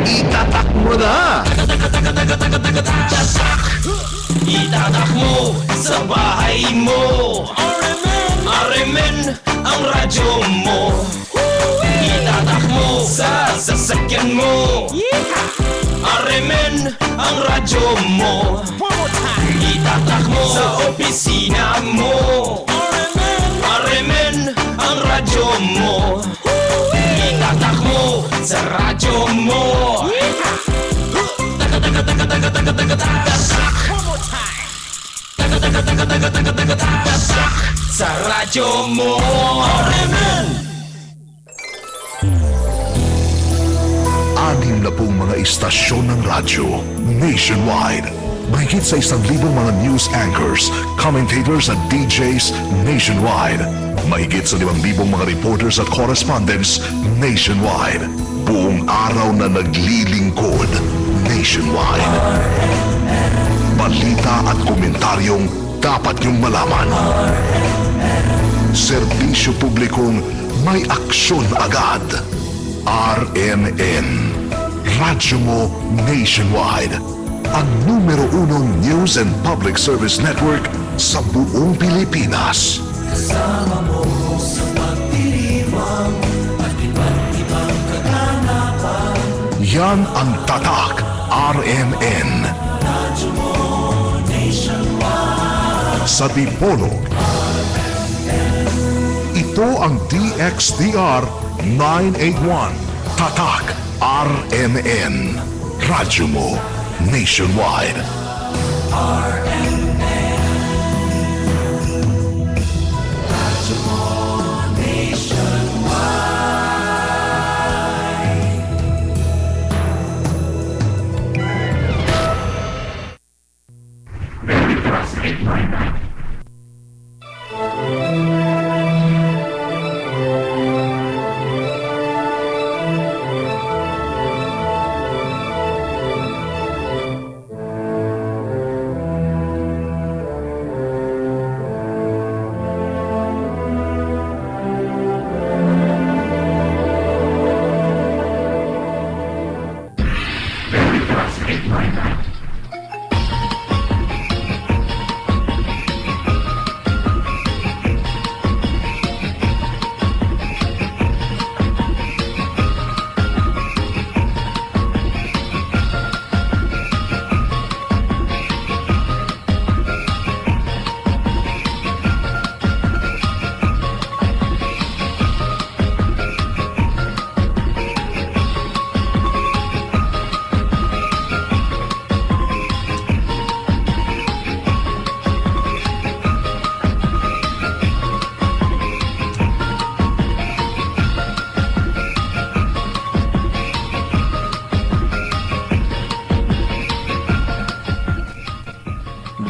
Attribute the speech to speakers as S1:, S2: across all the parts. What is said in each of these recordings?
S1: Itatak mo na!
S2: Itatak mo sa bahay mo. RMN, RMN ang radyo mo. Itatak mo sa sasakyan mo. RMN ang radyo mo. Itatak mo sa opisina mo. RMN, RMN ang radyo mo. Itatak mo sa radyo mo. Sa radyo mo. RMN.
S1: 60 mga istasyon ng radyo nationwide. Mahigit sa 1,000 mga news anchors, commentators at DJs nationwide. Mahigit sa 5,000 mga reporters at correspondents nationwide. Buong araw na naglilingkod nationwide. Balita at komentaryong dapat niyong malaman. Serbisyo publikong may aksyon agad. RMN. Radyo mo nationwide. Ang numero 1 news and public service network sa buong Pilipinas.
S3: Kasama mo sa pagdiriwang at iba't ibang kaganapan.
S1: Yan ang Tatak RMN.
S3: Radyo mo nationwide.
S1: Sa Dipolog. Ito ang DXDR 981. Tatak RMN. Radyo mo nationwide.
S3: RMN. Radyo mo nationwide.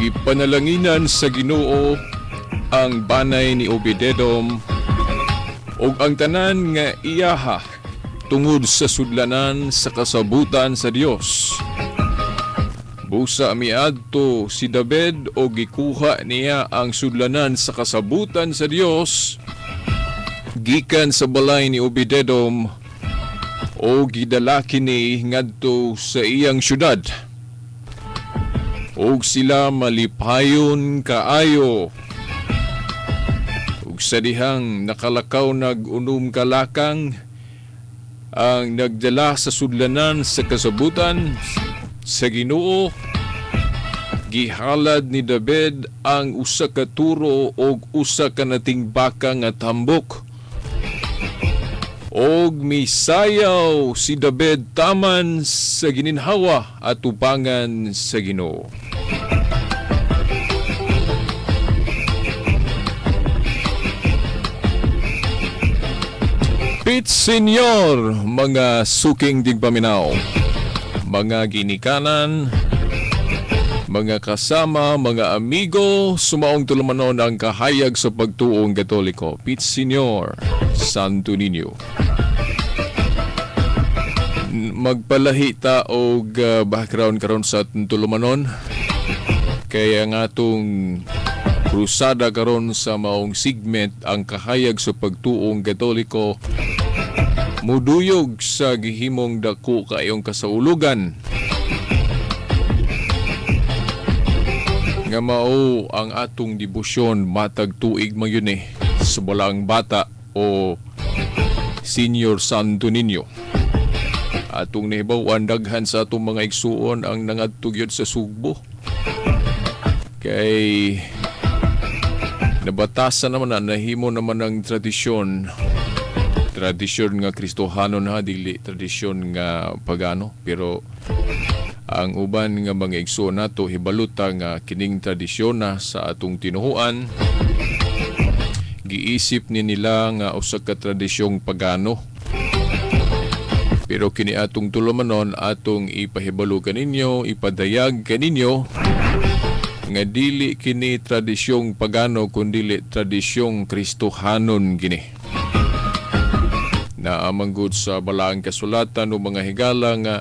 S4: Gipanalanginan sa Ginoo ang banay ni Obededom ug ang tanan nga iyaha tungod sa sudlanan sa kasabutan sa Dios. Busa miadto si David o gikuha niya ang sudlanan sa kasabutan sa Dios gikan sa balay ni Obededom o gidala kini ngadto sa iyang syudad. Og sila malipayon kaayo. Ug sa dihang nakalakaw nag-unom kalakang ang nagdala sa sudlanan sa kasabutan sa Ginoo, gihalad ni David ang usa ka turo og usa ka nating baka nga tambok. Og misayaw si David taman sa gininhawa at ubangan sa Ginoo. Pit Senyor, mga suking digpaminaw, mga ginikanan, mga kasama, mga amigo, sumaong tulumanon ang kahayag sa pagtuong Katoliko. Pit Senyor, Santo Niño. Magpalahi ta og background karon sa tulumanon. Kaya nga atong krusada karon sa maong segment ang kahayag sa pagtuong Katoliko Muduyog sa gihimong dako kaayong kasaulugan nga mao ang atong debosyon matag tuig man yun sa Balaang Bata o Senior Santo Niño. Atong nahibaw-an daghan sa atong mga igsuon ang nangadto gyud sa Sugbo. Kay nabatasan naman na, nahimo naman ang tradisyon. Tradisyon nga Kristohanon ha, dili tradisyon nga pagano. Pero ang uban nga mga igsuon nato hibaluta nga kining tradisyon na sa atong tinuhuan giisip ni nila nga usa ka tradisyong pagano. Pero kini atong tulumanon atong ipahibalo kaninyo, ipadayag kaninyo nga dili kini tradisyong pagano kundi tradisyong Kristohanon kini. Naamanggod sa balaang kasulatan o mga higala nga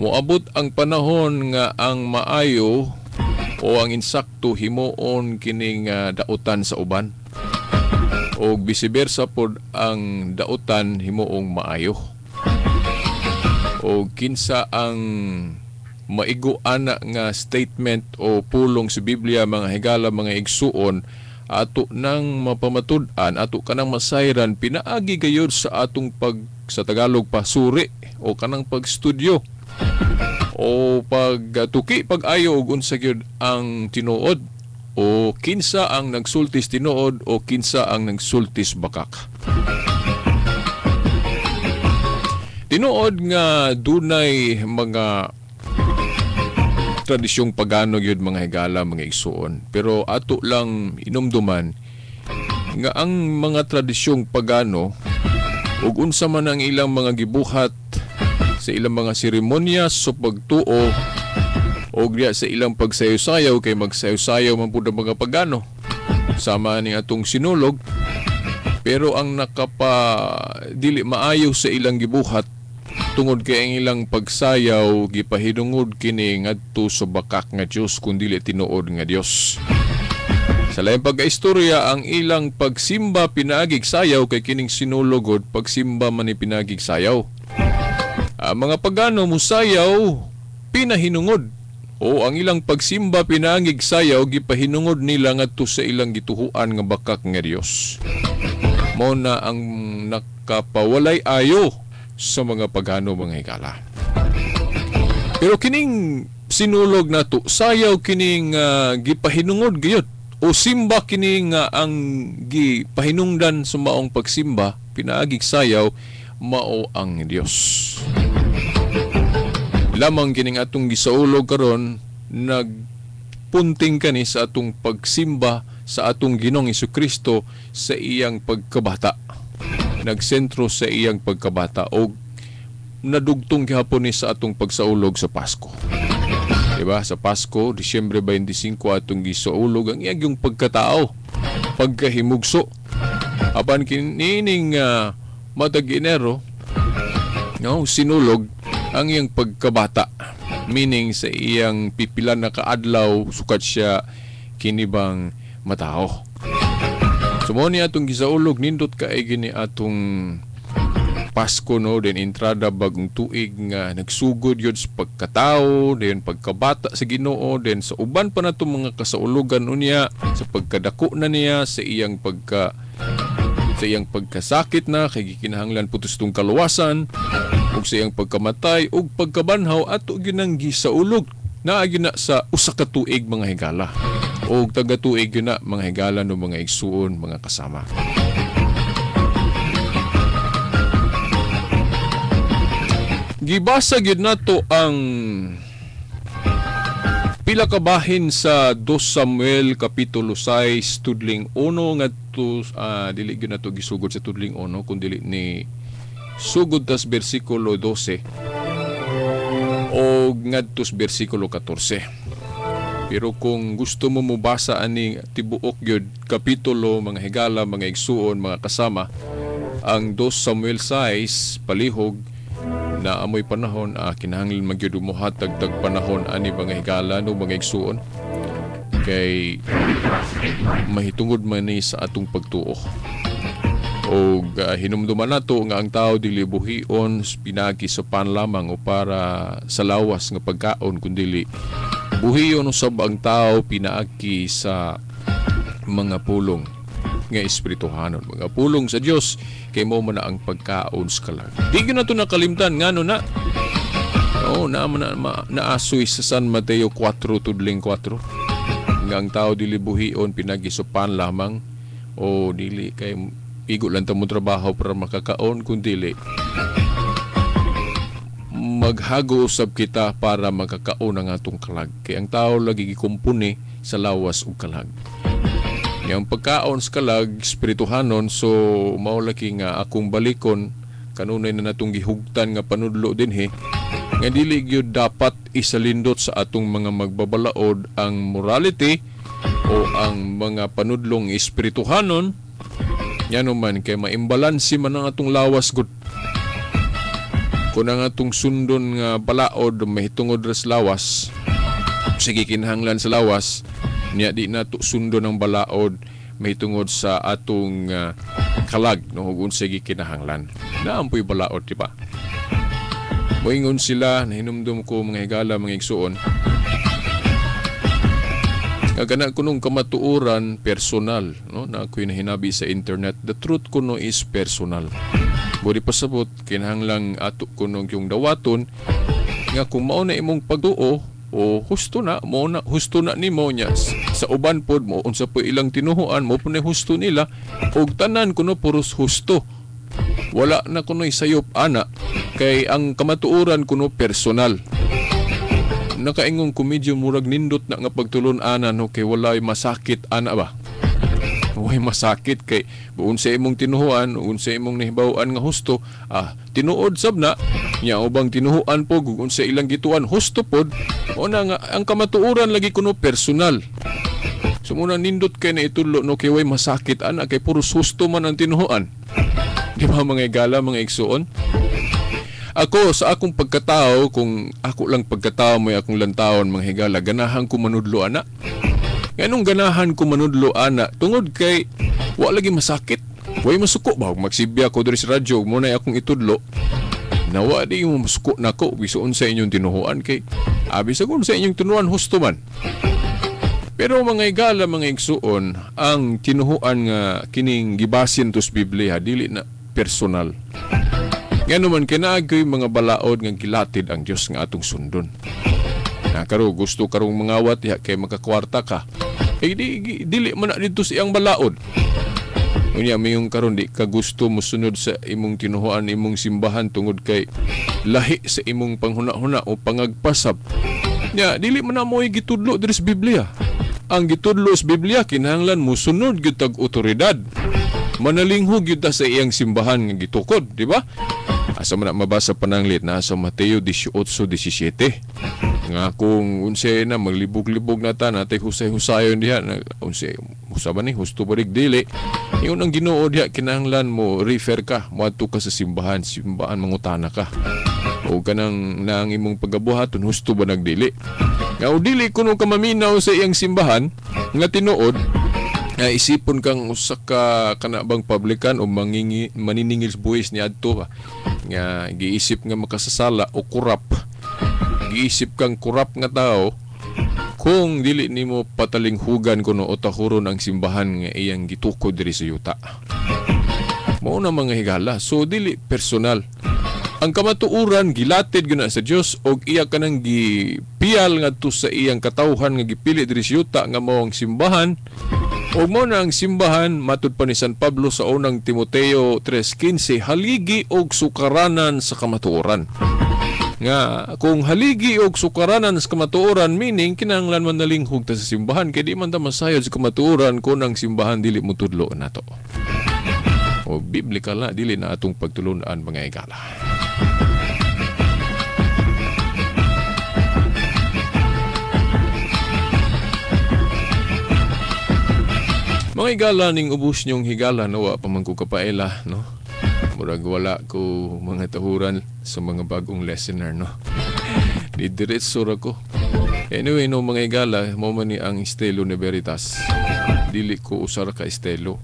S4: moabot ang panahon nga ang maayo o ang insakto himuon kining dautan sa uban o vice versa pod ang dautan himuong maayo. O kinsa ang maigo ana nga statement o pulong sa Biblia mga higala mga igsuon ato nang mapamatud-an, ato kanang masayran pinaagi gayud sa atong pag sa Tagalog pasuri o kanang pagstudyo o pagtuki pag-ayo og unsa gyud ang tinuod o kinsa ang nagsultis tinuod o kinsa ang nagsultis bakak. Tinuod nga dunay mga tradisyong pagano gyud mga higala mga igsuon, pero ato lang inumduman nga ang mga tradisyong pagano ug unsa man ang ilang mga gibuhat sa ilang mga seremonya sa pagtuo o diya sa ilang pagsayaw-sayaw, kay magsayaw-sayaw man pud ang mga pagano sama ni atong sinulog, pero ang nakapa dili maayo sa ilang gibuhat tungod kay ang ilang pagsayaw gipahinungod kini ngadto sa bakak nga Dios kun dili tinuod nga Dios. Sa laing pagkaistorya, ang ilang pagsimba pinaagig sayaw kay kining sinulogod pagsimba man ni pinaagig sayaw. Ang mga pagano musayaw pinahinungod o ang ilang pagsimba pinaagig sayaw gipahinungod nila ngadto sa ilang gituhuan nga bakak nga Dios. Mao na ang nakapawalay ayo sa mga pagano mga higala. Pero kining sinulog nato sayaw kining gipahinungod gyud o simba kini nga ang gipahinungdan sa maong pagsimba pinaagig sayaw mao ang Dios. Lamang kining atong gisaulog karon nagpunting kani sa atong pagsimba sa atong Ginoong Hesukristo sa iyang pagkabata. Nagsentro sa iyang pagkabata og nadugtong gihapon ni sa atong pagsaulog sa Pasko. Diba? Sa Pasko, Disyembre 25 atong gisaulog ang iyang pagkatao, pagkahimugso. Apan kinining matag Enero, no, sinulog ang iyang pagkabata. Meaning sa iyang pipilan na kaadlaw sukat siya kinibang matao. So mo ni atong gisaulog nindot kaay gini atong Pasko, no, then entrada bagong tuig nga nagsugod yun sa pagkatao, then pagkabata sa Ginoo, then sa uban pa nato mga kasaulugan unya, sa pagkadako na niya, sa iyang pagkasakit na kay gikinahanglan putos tong kaluwasan, ug sa iyang pagkamatay ug pagkabanhaw ato gyud ang gisaulog naa gyud na sa usa ka tuig mga higala. Og taga tuig gyud na mga higala no mga igsuon mga kasama. Gibasa gyud nato ang pila ka bahin sa 2 Samuel kapitulo 6 tudling 1 ngadto dili gyud nato gisugod sa tudling 1 kun dili ni sugod tas bersikulo 12 o ngadto sa bersikulo 14. Pero kung gusto mo mobasa ani tibuok gyud kapitulo mga higala mga igsuon mga kasama ang 2 Samuel 6 palihog na amoy panahon kinahanglan magyud mohatag tag panahon ani mga higala no mga igsuon kay mahitungod man ni sa atong pagtuo. Og hinumduman nato nga ang tao dili buhion pinagi sa pan lamang o para sa lawas nga pagkaon, kundili buhion usab ang tao pinaagi sa mga pulong nga espirituhanon, mga pulong sa Dios, kay mao man na ang pagkaon sa kalag. Di gyud nato nakalimtan ngano na. Oo, naasoy sa San Mateo 4:4 nga ang tao dili buhion pinagi sa pan lamang o dili kay igo lang ta mo trabaho para makakaon, kundili maghago usab kita para makakaon ang atong kalag. Kay ang tao lagi gikumpuni sa lawas ug kalag. Yang pagkaon sa kalag espirituhanon, so mao lagi nga akong balikon kanunay na natong gihugtan nga panudlo dinhi nga dili gyud dapat isalindot sa atong mga magbabalaod ang morality o ang mga panudlong espirituhanon. Yan man kay maimbalansi man ang atong lawas gud. Kung ang atong sundon nga balaod mahitungod ra sa lawas, sige kinahanglan sa lawas, niya di nato sundon ang balaod mahitungod sa atong kalag, no, ug unsay gikinahanglan. Naampoy balaod, di ba? Moingon sila, nahinumdum ko mga higala, mga igsuon, kagana kunong kamatuoran personal, no, na ako'y nahinabi sa internet, the truth kuno is personal. Buri pasabot kinahanglang ato kuno yung dawaton nga kung mao na imong pagtuo o husto na mo na husto na nimo nya sa uban pod mo unsa po ilang tinuhuan mo po na husto nila og tanan kuno puros husto. Wala na kuno'y sayop ana kay ang kamatuoran kuno personal. Nakaingong ko medyo murag nindot na nga pagtulon ana, no, kay walay masakit ana ba. Walay masakit kay unsa imong tinuhuan, unsa imong nahibaw-an nga husto, tinuod sab na nya ubang tinuhuan po ug unsa ilang gituan husto pod. Mao na nga ang kamatuoran lagi kuno personal. So muna nindot kay na itudlo, no, kay way masakit ana kay puros husto man ang tinuhuan. Di ba mga igala, mga igsuon? Ako sa akong pagkatao, kung ako lang pagkatao may akong lantawon mga higala, ganahan ko manudlo ana. Nganong ganahan ko manudlo ana? Tungod kay wa lagi masakit. Way masuko ba magsibya ko diri sa radyo mo na akong itudlo. Nawa di mo masuko nako bisuon sa inyong tinuhuan kay abi sa kun sa inyong tinuhuan husto man. Pero mga higala, mga igsuon, ang tinuhuan nga kining gibasin tos Biblia dili na personal. Ngano man kinaagkoy mga balaod nga gilatid ang Dios nga atong sundon. Na karo gusto karong mangawat diha kay makakwarta ka. Eh dili man na didto sa iyang balaod. Unya mayong karon di ka gusto mosunod sa imong tinuhuan, imong simbahan tungod kay lahi sa imong panghuna-huna o pangagpasab. Nya dili man na mo'y gitudlo diri sa Biblia. Ang gitudlo sa Biblia kinahanglan mosunod gyud tag otoridad. Manalinghog gyud ta sa iyang simbahan nga gitukod, di ba? Asa man na mabasa pananglit na sa Mateo 18:17 nga kung unsay na maglibog-libog na ta natay husay-husayon diha na unsay usa ba ni husto ba rig dili, ingon ang Ginoo diha kinahanglan mo refer ka moadto ka sa simbahan, simbahan mangutana ka o kanang naang imong pagabuhaton husto ba nagdili. Nga o dili kuno ka maminaw sa iyang simbahan nga tinuod nga isipon kang usa ka kanabang publican o maniningil buwis ni adto ba nga giisip nga makasasala o kurap, giisip kang kurap nga tao kung dili nimo patalinghugan kuno o tahuron ang simbahan nga iyang gitukod diri sa yuta. Mao na mga higala, so dili personal. Ang kamatuoran gilatid gyud na sa Dios og iya kanang gipiyal ngadto sa iyang katawhan nga gipili diri sa yuta nga mao ang simbahan. Og mao na ang simbahan matud pa ni San Pablo sa unang Timoteo 3:15, haligi og sukaranan sa kamatuoran. Nga kung haligi og sukaranan sa kamatuoran, meaning kinahanglan man nalinghog ta sa simbahan kay di man ta masayod sa kamatuoran kun ang simbahan dili motudlo nato. O biblical na dili na atong pagtulun-an mga higala. Mga higala ning ubos niyong higala, no, wa pa man ko kapaila, no. Murag wala ko mga tahuran sa mga bagong listener, no. Didiretso ra ko. Anyway, no, mga higala, mao man ni ang estilo ni Veritas. Dili ko usara ka estilo.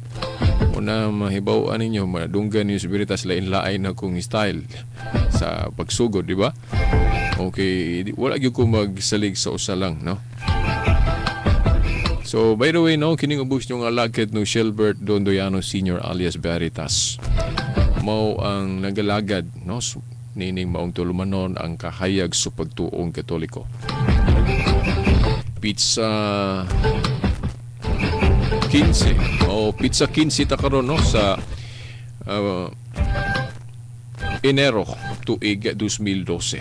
S4: Una mahibaw-an ninyo, madunggan ninyo sa Veritas, lain-lain na kong style sa pagsugod, di ba? Okay, wala gyud ko magsalig sa usa lang, no? So, by the way, no, kining ubos nyo nga alagad no Shelbert Dondoyano Sr. alias Veritas. Mao ang nagalagad, no, nining maong tulumanon ang kahayag sa pagtuong Katoliko. Pizza 15. O, pizza 15 ta karon, no, sa Enero tuig 2012.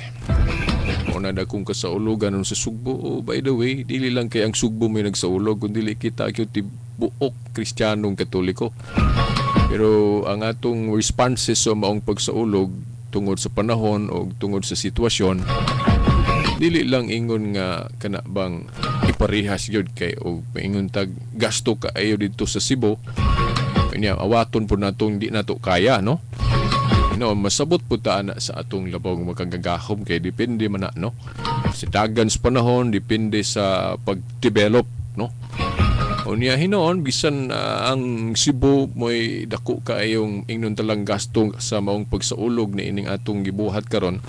S4: O na dagkong kasaulugan nun sa Sugbo. Oh, by the way, dili lang kay ang Sugbo may nagsaulog, kundi kita gyud tibuok Kristiyanong Katoliko. Pero ang atong responses sa maong pagsaulog tungod sa panahon o tungod sa sitwasyon, dili lang ingon nga kana bang iparehas gyud kay og maingon tag gasto kaayo didto sa Cebu. Kanya awaton po natong di nato kaya, no? No, masabot po ta ana sa atong labaw makagagahom kay depende man na, no? Sa dagan sa panahon, depende sa pag-develop, no? O niya hinoon bisan ang Cebu mo'y dako kaayong ingnon talang gasto sa maong pagsaulog ni ining atong gibuhat karon.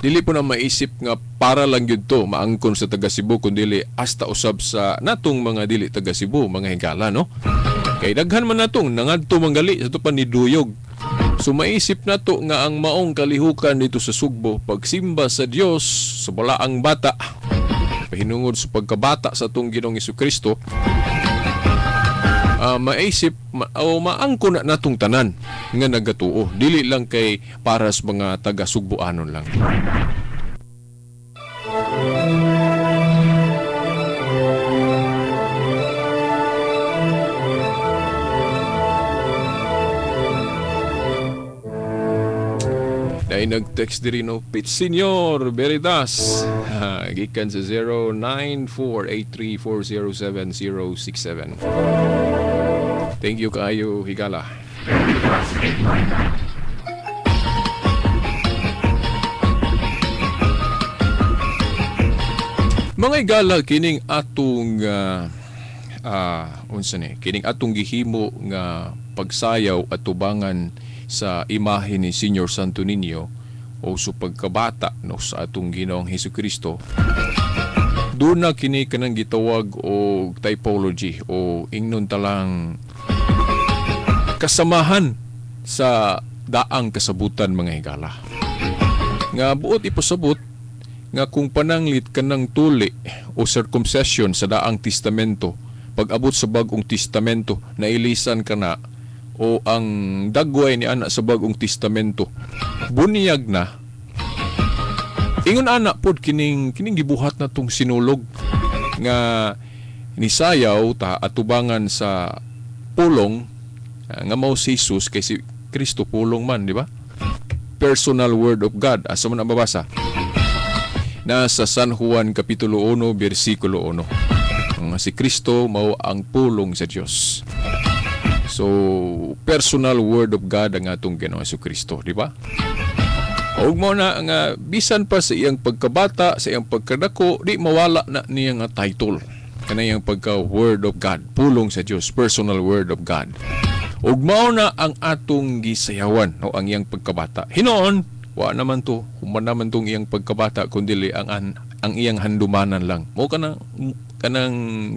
S4: Dili po na maisip nga para lang gyud to maangkon sa taga Cebu, kundi hasta usab sa natong mga dili taga Cebu, mga higala, no? Kay daghan man natong nangadto manggali sa to pa ni Duyog. So maisip nato nga ang maong kalihukan dito sa Sugbo, pagsimba sa Dios sa balaang bata, pahinungod sa pagkabata sa atong Ginoong Hesukristo, maisip o maangko na natong tanan nga nagatuo, dili lang kay para sa mga taga Sugboanon lang. Ay nag-text diri, no, Pit Senior Veritas. Gikan sa 0948340767. Thank you kaayo, higala. Mga higala, kining atong unsa ni, kining atong gihimo nga pagsayaw at tubangan sa imahe ni Senior Santo Niño o sa pagkabata, no, sa atong Ginoong Hesukristo. Doon na kini kanang gitawag o typology o ingnon talang kasamahan sa daang kasabutan, mga higala. Nga buot ipasabot nga kung pananglit kanang tuli o circumcision sa daang testamento, pag-abot sa Bagong Testamento, nailisan ka na o ang dagway ni ana sa Bagong Testamento bunyag na. Ingon ana pod kining gibuhat na tong sinulog nga nisayaw ta atubangan sa pulong nga mao si Jesus, kay si Kristo pulong man, di ba? Personal word of God. Asa man ang mabasa? Nasa San Juan Kapitulo 1 versikulo 1. Nga si Kristo mao ang pulong sa Dios. So, personal word of God ang atong Ginoong Hesukristo, di ba? Og mo na nga bisan pa sa iyang pagkabata, sa iyang pagkadako, di mawala na niya nga title. Kanayang pagka word of God, pulong sa Dios, personal word of God. Og mao na ang atong gisayawan o ang iyang pagkabata. Hinoon, wa naman to, human naman tong iyang pagkabata kundi ang iyang handumanan lang. Mo kanang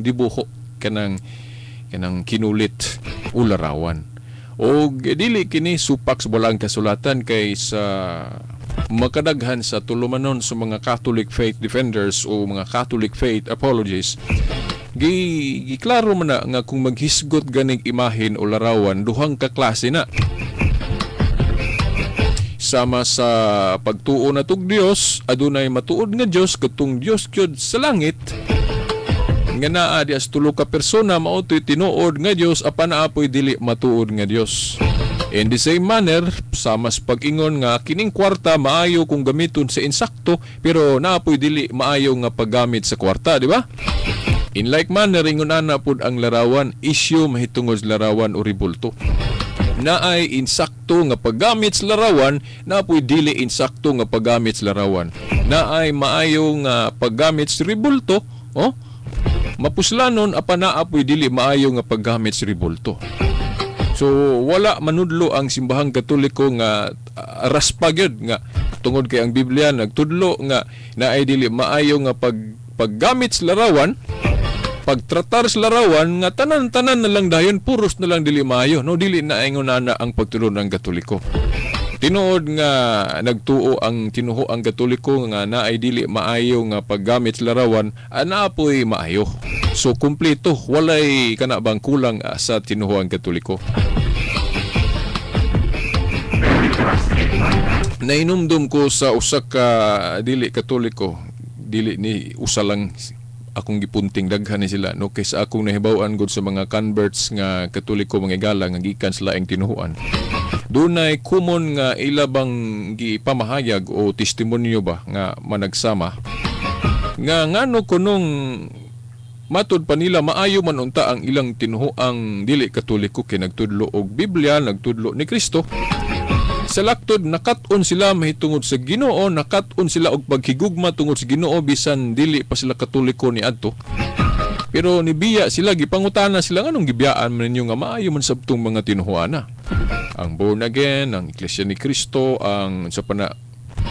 S4: dibuho, kanang kinulit o larawan. O dili kini supak sa walang kasulatan kay sa makadaghan sa tulumanon sa mga Catholic faith defenders o mga Catholic faith apologists, giklaro man na nga kung maghisgot ganing imahin o larawan, duhang kaklase na. Sama sa pagtuo na tug Dios, adunay matuod nga Dios katong Dios gyud sa langit nga naa di as tulo ka persona mao to'y tinuod nga Dios apan naa po'y dili matuod nga Dios. In the same manner, sama sa pag-ingon nga kining kwarta maayo kung gamiton sa insakto pero naa po'y dili maayo nga paggamit sa kwarta, di ba? In like manner, ingon ana pod ang larawan, issue mahitungod sa larawan o ribulto. Naay insakto nga paggamit sa larawan, naa po'y dili insakto nga paggamit sa larawan. Naay maayo nga paggamit sa ribulto, oh, mapuslanon apan naa po'y dili maayo nga paggamit sa ribulto. So wala manudlo ang simbahang Katoliko nga raspa gyud nga tungod kay ang Biblia nagtudlo nga naay dili maayo nga paggamit sa larawan, pagtratar sa larawan, nga tanan-tanan na lang dayon puros na lang dili maayo, no? Dili na ingon ana ang pagtudlo ng Katoliko. Tinuod nga nagtuo ang tinuho ang Katoliko nga naay dili maayo nga paggamit sa larawan, naa po'y maayo. So kumpleto, walay kana bang kulang sa tinuho ang Katoliko. Nainumdum ko sa usa ka dili Katoliko, dili ni usa lang akong gipunting, daghan ni sila, no, kaysa akong nahibaw-an gud sa mga converts nga Katoliko mga igala nga gikan sa laing tinuhuan. Dunay common nga ila bang gipamahayag o testimonyo ba nga managsama nga ngano kunong matud pa nila maayo man unta ang ilang tinuhuang dili Katoliko kay nagtudlo og Biblia, nagtudlo ni Kristo. Sa laktod nakat-on sila mahitungod sa Ginoo, nakat-on sila og paghigugma tungod sa Ginoo bisan dili pa sila Katoliko ni adto. Pero nibiya sila, gipangutana sila nganong gibiyaan man ninyo nga maayo man sabtong mga tinuhuana. Ang born again, ang Iglesia ni Cristo, ang sa pana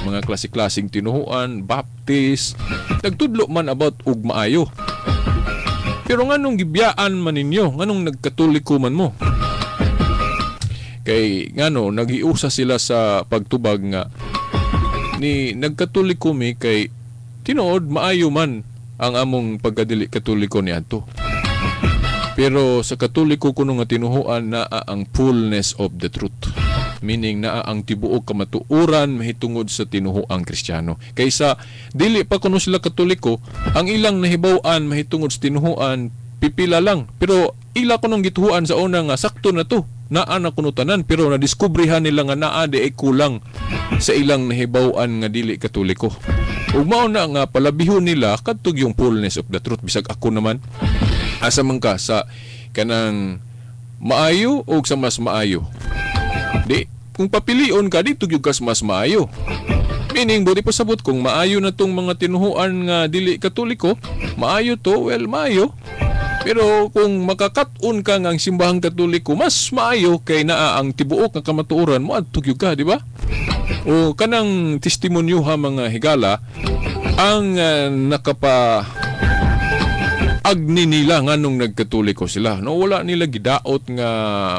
S4: mga klase-klaseng tinuhuan, Baptist, nagtudlo man about og maayo. Pero nganong gibiyaan man ninyo, nganong nagkatoliko man mo? Kay ngano naghiusa sila sa pagtubag nga ni nagkatoliko mi kay tinuod maayo man ang among pagkadili Katoliko niadto. Pero sa Katoliko kuno nga tinuhuan naa ang fullness of the truth. Meaning naa ang tibuok kamatuoran mahitungod sa tinuhuang Kristiyano. Kaysa dili pa kuno sila Katoliko, ang ilang nahibaw-an mahitungod sa tinuhuan pipila lang. Pero ila kunong gituhuan sa una nga sakto na to. Naa na kuno tanan, pero nadiskubrihan nila nga naa di ay kulang sa ilang nahibaw-an nga dili Katoliko. Ug mao na nga palabihon nila kadtog yung fullness of the truth. Bisag ako naman, asa man ka sa kanang maayo o sa mas maayo? Di, kung papilion ka, dito gyud ka sa mas maayo. Meaning, buti pasabot kung maayo na tong mga tinuhuan nga dili Katoliko, maayo to, well, maayo. Pero kung makakat-on ka nga ang simbahang Katoliko, mas maayo kay naa ang tibuok nga kamatuoran mo, adto gyud ka, di ba? O kanang testimonyo ha mga higala, ang nakapa agni nila nganong nagkatoliko sila. No, wala nila gidaot nga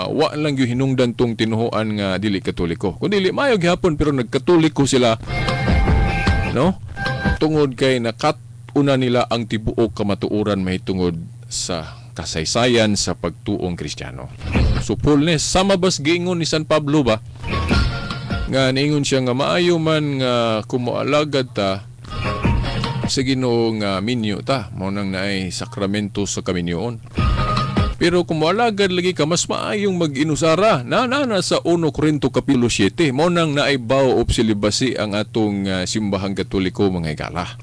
S4: wa lang gyud hinungdan tong tinuhuan nga dili Katoliko. Kun dili maayo gihapon pero nagkatoliko sila, no? Tungod kay nakat-una nila ang tibuok kamatuoran mahitungod sa kasaysayan sa pagtuong Kristiyano. So fullness, sama bas giingon ni San Pablo ba? Nga niingon siya nga maayo man nga kumualagad ta sa Ginoo nga minyo ta, mao nang naay sakramento sa kaminyoon. Pero kung moalagad lagi ka, mas maayong mag-inusara. Na sa 1 Corinto Kapitulo 7, mao nang naay vow of celibacy ang atong simbahang Katoliko mga higala.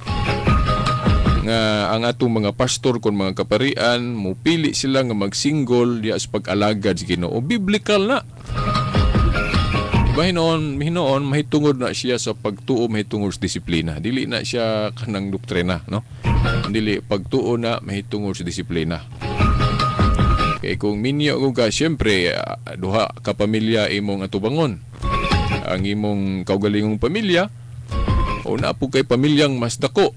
S4: Nga ang atong mga pastor kon mga kaparian, mupili sila nga magsinggol diya sa pag-alagad sa Ginoo. Biblical na. Diba hinoon mahitungod na siya sa pagtuo, mahitungod sa disiplina. Dili na siya kanang doktrina, no? Dili pagtuo na mahitungod sa disiplina. Kay kung minyo ko ka, siyempre duha ka pamilya imong atubangon. Ang imong kaugalingong pamilya o na po kay pamilyang mas dako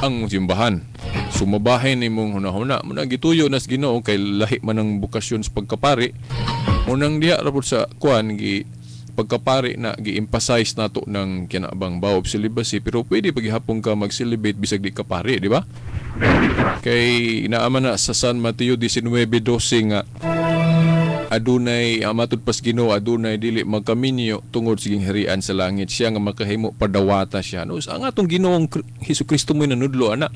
S4: ang simbahan. Sumabahin imong hunahuna. Muna gituyo nas Ginoo kay lahi man ang bukasyon sa pagkapari. Unang diha ra pud sa kuan gi pagkapari na gi-emphasize nato ng kinabang vow of celibacy, pero pwede paghihapon ka mag-celibate bisag di ka pari, di ba? Kay naaman na sa San Mateo 19:12 nga adunay matud pas Ginoo adunay dili magkaminyo tungod sa gingharian sa langit, siya nga makahimo padawata siya. No, ang atong Ginoong Hesukristo mo'y nanudlo ana.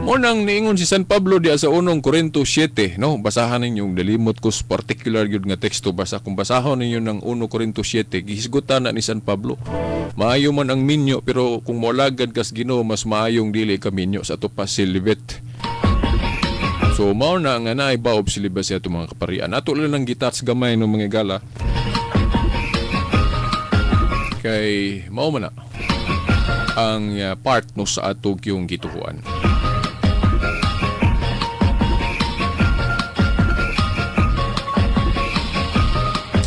S4: Mo nang niingon si San Pablo diya sa 1 Corinto 7, no? Basahan ninyo, dalimot ko sa particular gyud nga teksto, basta kung basahon ninyo ng 1 Corinto 7, gihisgutan na ni San Pablo. Maayo man ang minyo, pero kung moalagad kas Ginoo, mas maayong dili ka minyo sa ato pa celibate. So mao na nga naay vow of celibacy ato mga kaparian. Ato lang nang gitats gamay no mga gala. Kay mao man na ang part no sa ato yung gituhuan.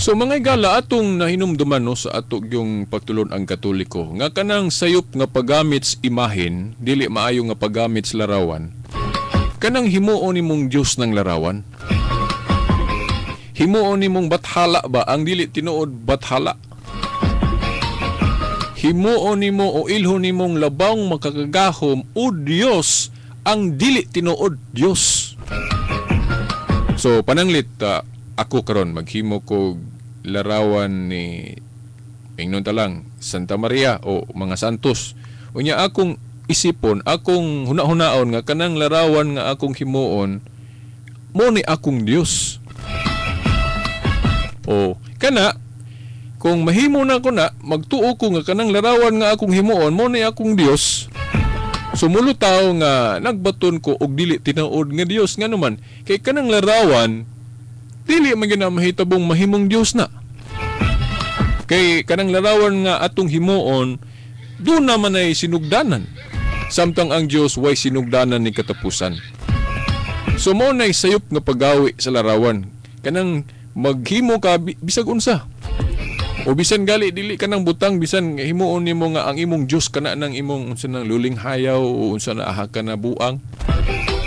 S4: So mga higala, atong nahinumduman, no, sa ato yung pagtulon ang Katoliko nga kanang sayop nga paggamit sa imahen, dili maayo nga paggamit sa larawan, kanang himuon nimong Dios ng larawan, himuon nimong bathala ba ang dili tinuod bathala, himuon nimo o ilhon nimong labawng makakagahom o Dios ang dili tinuod Dios. So pananglit, ako karon maghimo kog larawan ni ingnon ta lang Santa Maria o mga santos. Unya akong isipon, akong huna-hunaon nga kanang larawan nga akong himuon mo ni akong Dios. O kana kung mahimo na ko na, magtuo ko nga kanang larawan nga akong himuon mo ni akong Dios. Sumulutaw nga nagbaton ko og dili tinuod nga Dios, nganuman kay kanang larawan dili man gyud na mahitabong mahimong Dios na. Kay kanang larawan nga atong himuon, doon naman ay sinugdanan. Samtang ang Dios way sinugdanan ni katapusan. So mo nay sayop nga paggawi sa larawan. Kanang maghimo ka bisag unsa. O bisan gali dili kanang butang, bisan himuon nimo nga ang imong Dios kana nang imong unsa nang luling hayaw o unsa na aha ka na buang.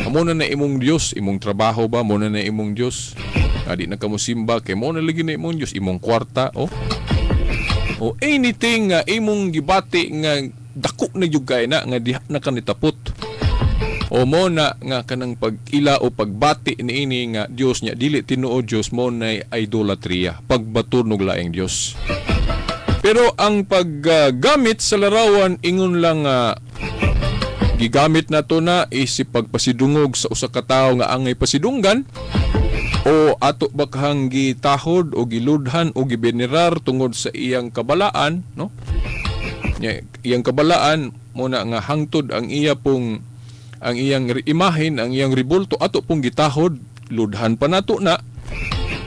S4: Amo na na imong Dios, imong trabaho ba mo na na imong Dios. Adi na ka mosimba kay mo na lagi na imong Dios, imong kwarta o anything nga imong gibati nga dako na jud kay na nga diha na kanitapot. O mo na nga kanang pag-ila o pagbati niini nga Dios nya dili tinuod Dios, mo na idolatria, pagbaton og laing Dios. Pero ang paggamit sa larawan ingon lang gigamit nato na isip pagpasidungog sa usa ka tawo nga angay pasidunggan, o ato ba kahang gitahod o giludhan o gibenerar tungod sa iyang kabalaan, no? Nya, iyang kabalaan mo na nga hangtod ang iya pong ang iyang imahen, ang iyang ribulto ato pong gitahod, ludhan pa nato na.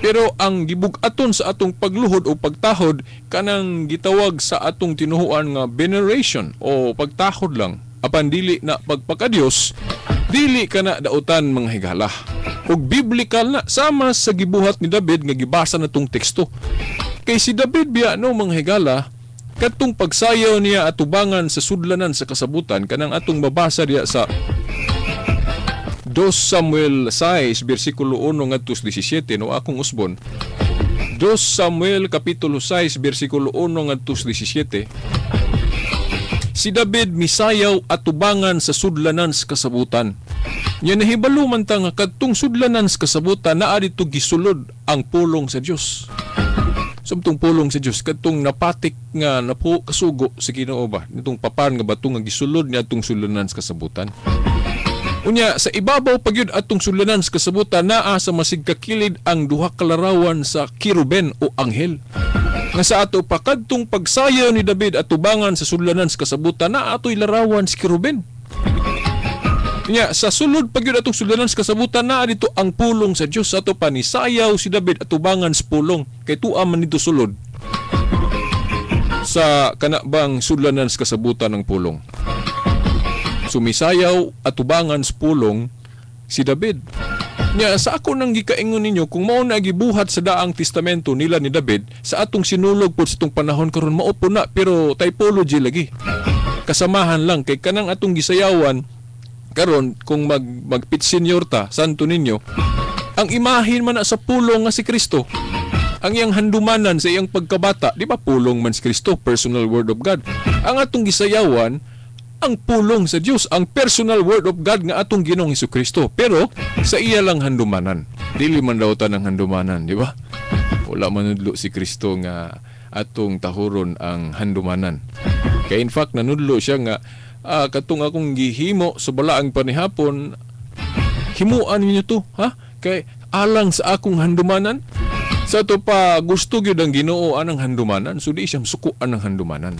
S4: Pero ang gibug-aton sa atong pagluhod o pagtahod kanang gitawag sa atong tinuhuan nga veneration o pagtahod lang, apan dili na pagpakadiyos, dili kana dautan mga higala. Ug biblical na sama sa gibuhat ni David nga gibasa na tong teksto. Kay si David biya no mga higala, katong pagsayaw niya atubangan sa sudlanan sa kasabutan, kanang atong mabasa diya sa 2 Samuel 6 bersikulo 1 ngadto 17, no akong usbon. 2 Samuel kapitulo 6 bersikulo 1 ngadto 17. Si David misayaw atubangan sa sudlanan sa kasabutan. Nya nahibalo man ta nga kadtong sudlanan sa kasabutan naa didto gisulod ang pulong sa Dios. Samtong pulong sa Dios kadtong napatik nga napo kasugo sa Ginoo ba, nitong papan nga bato nga gisulod niya atong sudlanan sa kasabutan. Unya sa ibabaw pa gyud atong sudlanan sa kasabutan naa sa masigkakilid ang duha ka larawan sa kiruben o anghel. Nga sa ato pa kadtong pagsayaw ni David atubangan sa sudlanan sa kasabutan naa atoy larawan sa kiruben. Nya sa sulod pa gyud atong sudlanan sa kasabutan naa dito ang pulong sa Dios. Ato pa ni sayaw si David atubangan sa pulong kay tua man dito sulod sa kanabang sudlanan sa kasabutan ng pulong. Sumisayaw atubangan sa pulong si David. Nya sa ako nang gikaingon ninyo kung mao na gibuhat sa daang testamento nila ni David sa atong sinulog pod sa itong panahon karon mao po na, pero typology lagi. Kasamahan lang kay kanang atong gisayawan karon kung magpit-senior ta santo ninyo, ang imahin man na sa pulong nga si Kristo. Ang iyang handumanan sa iyang pagkabata, di ba pulong man si Kristo, personal word of God. Ang atong gisayawan ang pulong sa Dios, ang personal word of God nga atong Ginoong Hesukristo, pero sa iya lang handumanan. Dili man daw ta ng handumanan, di ba? Wala manudlo si Kristo nga atong tahuron ang handumanan. Kaya in fact nanudlo siya nga katong akong gihimo sa balaang panihapon, himuan ninyo to, ha? Kay alang sa akong handumanan. Sa ato pa gusto gyud ang Ginoo anang handumanan, so di siya sukuan ang handumanan.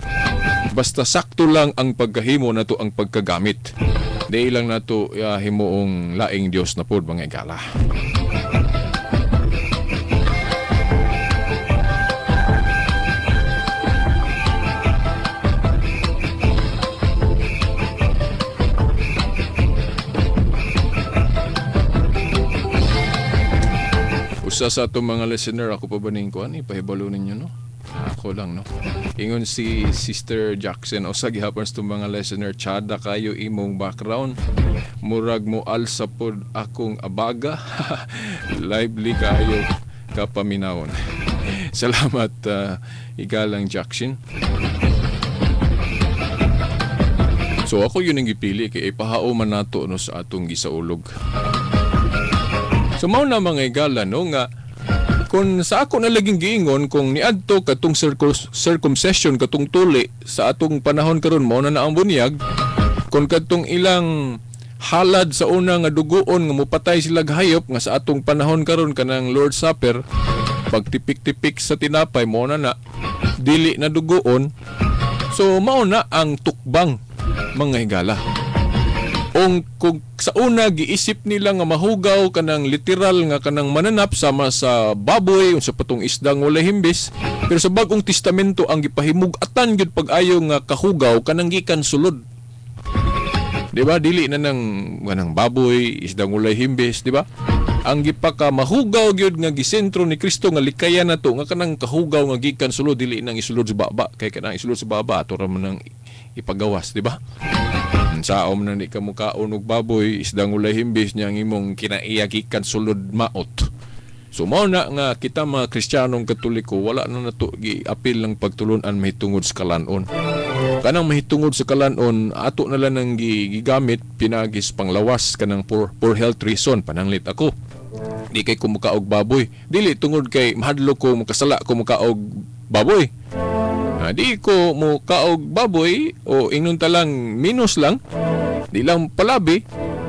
S4: Basta sakto lang ang pagkahimo nato ang pagkagamit. Di lang nato himuong laing Dios na pod mga igala. Usa sa atong mga listener, ako pa ba ning kuan, ipahibalo ninyo, no? Ako lang, no? Ingon si Sister Jackson, usa gihapon sa itong mga listener, tsada kayo imong background. Murag mo alsa pod akong abaga. Lively kayo kapaminawon. Salamat, igalang Jackson. So ako yun ang gipili kay ipahao man nato, no, sa atong gisaulog. So mao na mga igala, no, nga kung sa ako na laging giingon kung niadto katong circumcision katong tuli sa atong panahon karon mao na ang bunyag, kung katong ilang halad sa una nga dugoon nga mopatay sila hayop nga sa atong panahon karon kanang Lord's Supper, pagtipik-tipik sa tinapay mao na na dili na dugoon. So mao na ang tukbang mga higala. Ong kung sa una giisip nila nga mahugaw kanang literal nga kanang mananap sama sa baboy unsa patong isdang walay himbis, pero sa Bagong Testamento ang gipahimug-atan gyud pag-ayo nga kahugaw kanang gikan sulod. Di ba? Dili na nang kanang baboy, isdang walay himbis, di ba? Ang gipaka mahugaw gyud nga gisentro ni Kristo nga likayan nato nga kanang kahugaw nga gikan sulod, dili nang isulod sa baba, kay kanang isulod sa baba ato ra man nang ipagawas, di ba? Saom na di ka mukaon og baboy, isdang ulay himbis niya ang imong kinaiyagikan sulod maot. So mao na nga kita mga Kristiyanong Katoliko wala na nato giapil ng pagtulunan mahitungod sa kalan-on. Kanang mahitungod sa kalan-on ato na lang ang gigamit pinagis panglawas kanang for health reason. Pananglit ako, di kay kumukaog baboy, dili tungod kay mahadlok ko makasala ko mukaog baboy. Di ko mukaog baboy o ingnon ta lang minus lang, di lang palabi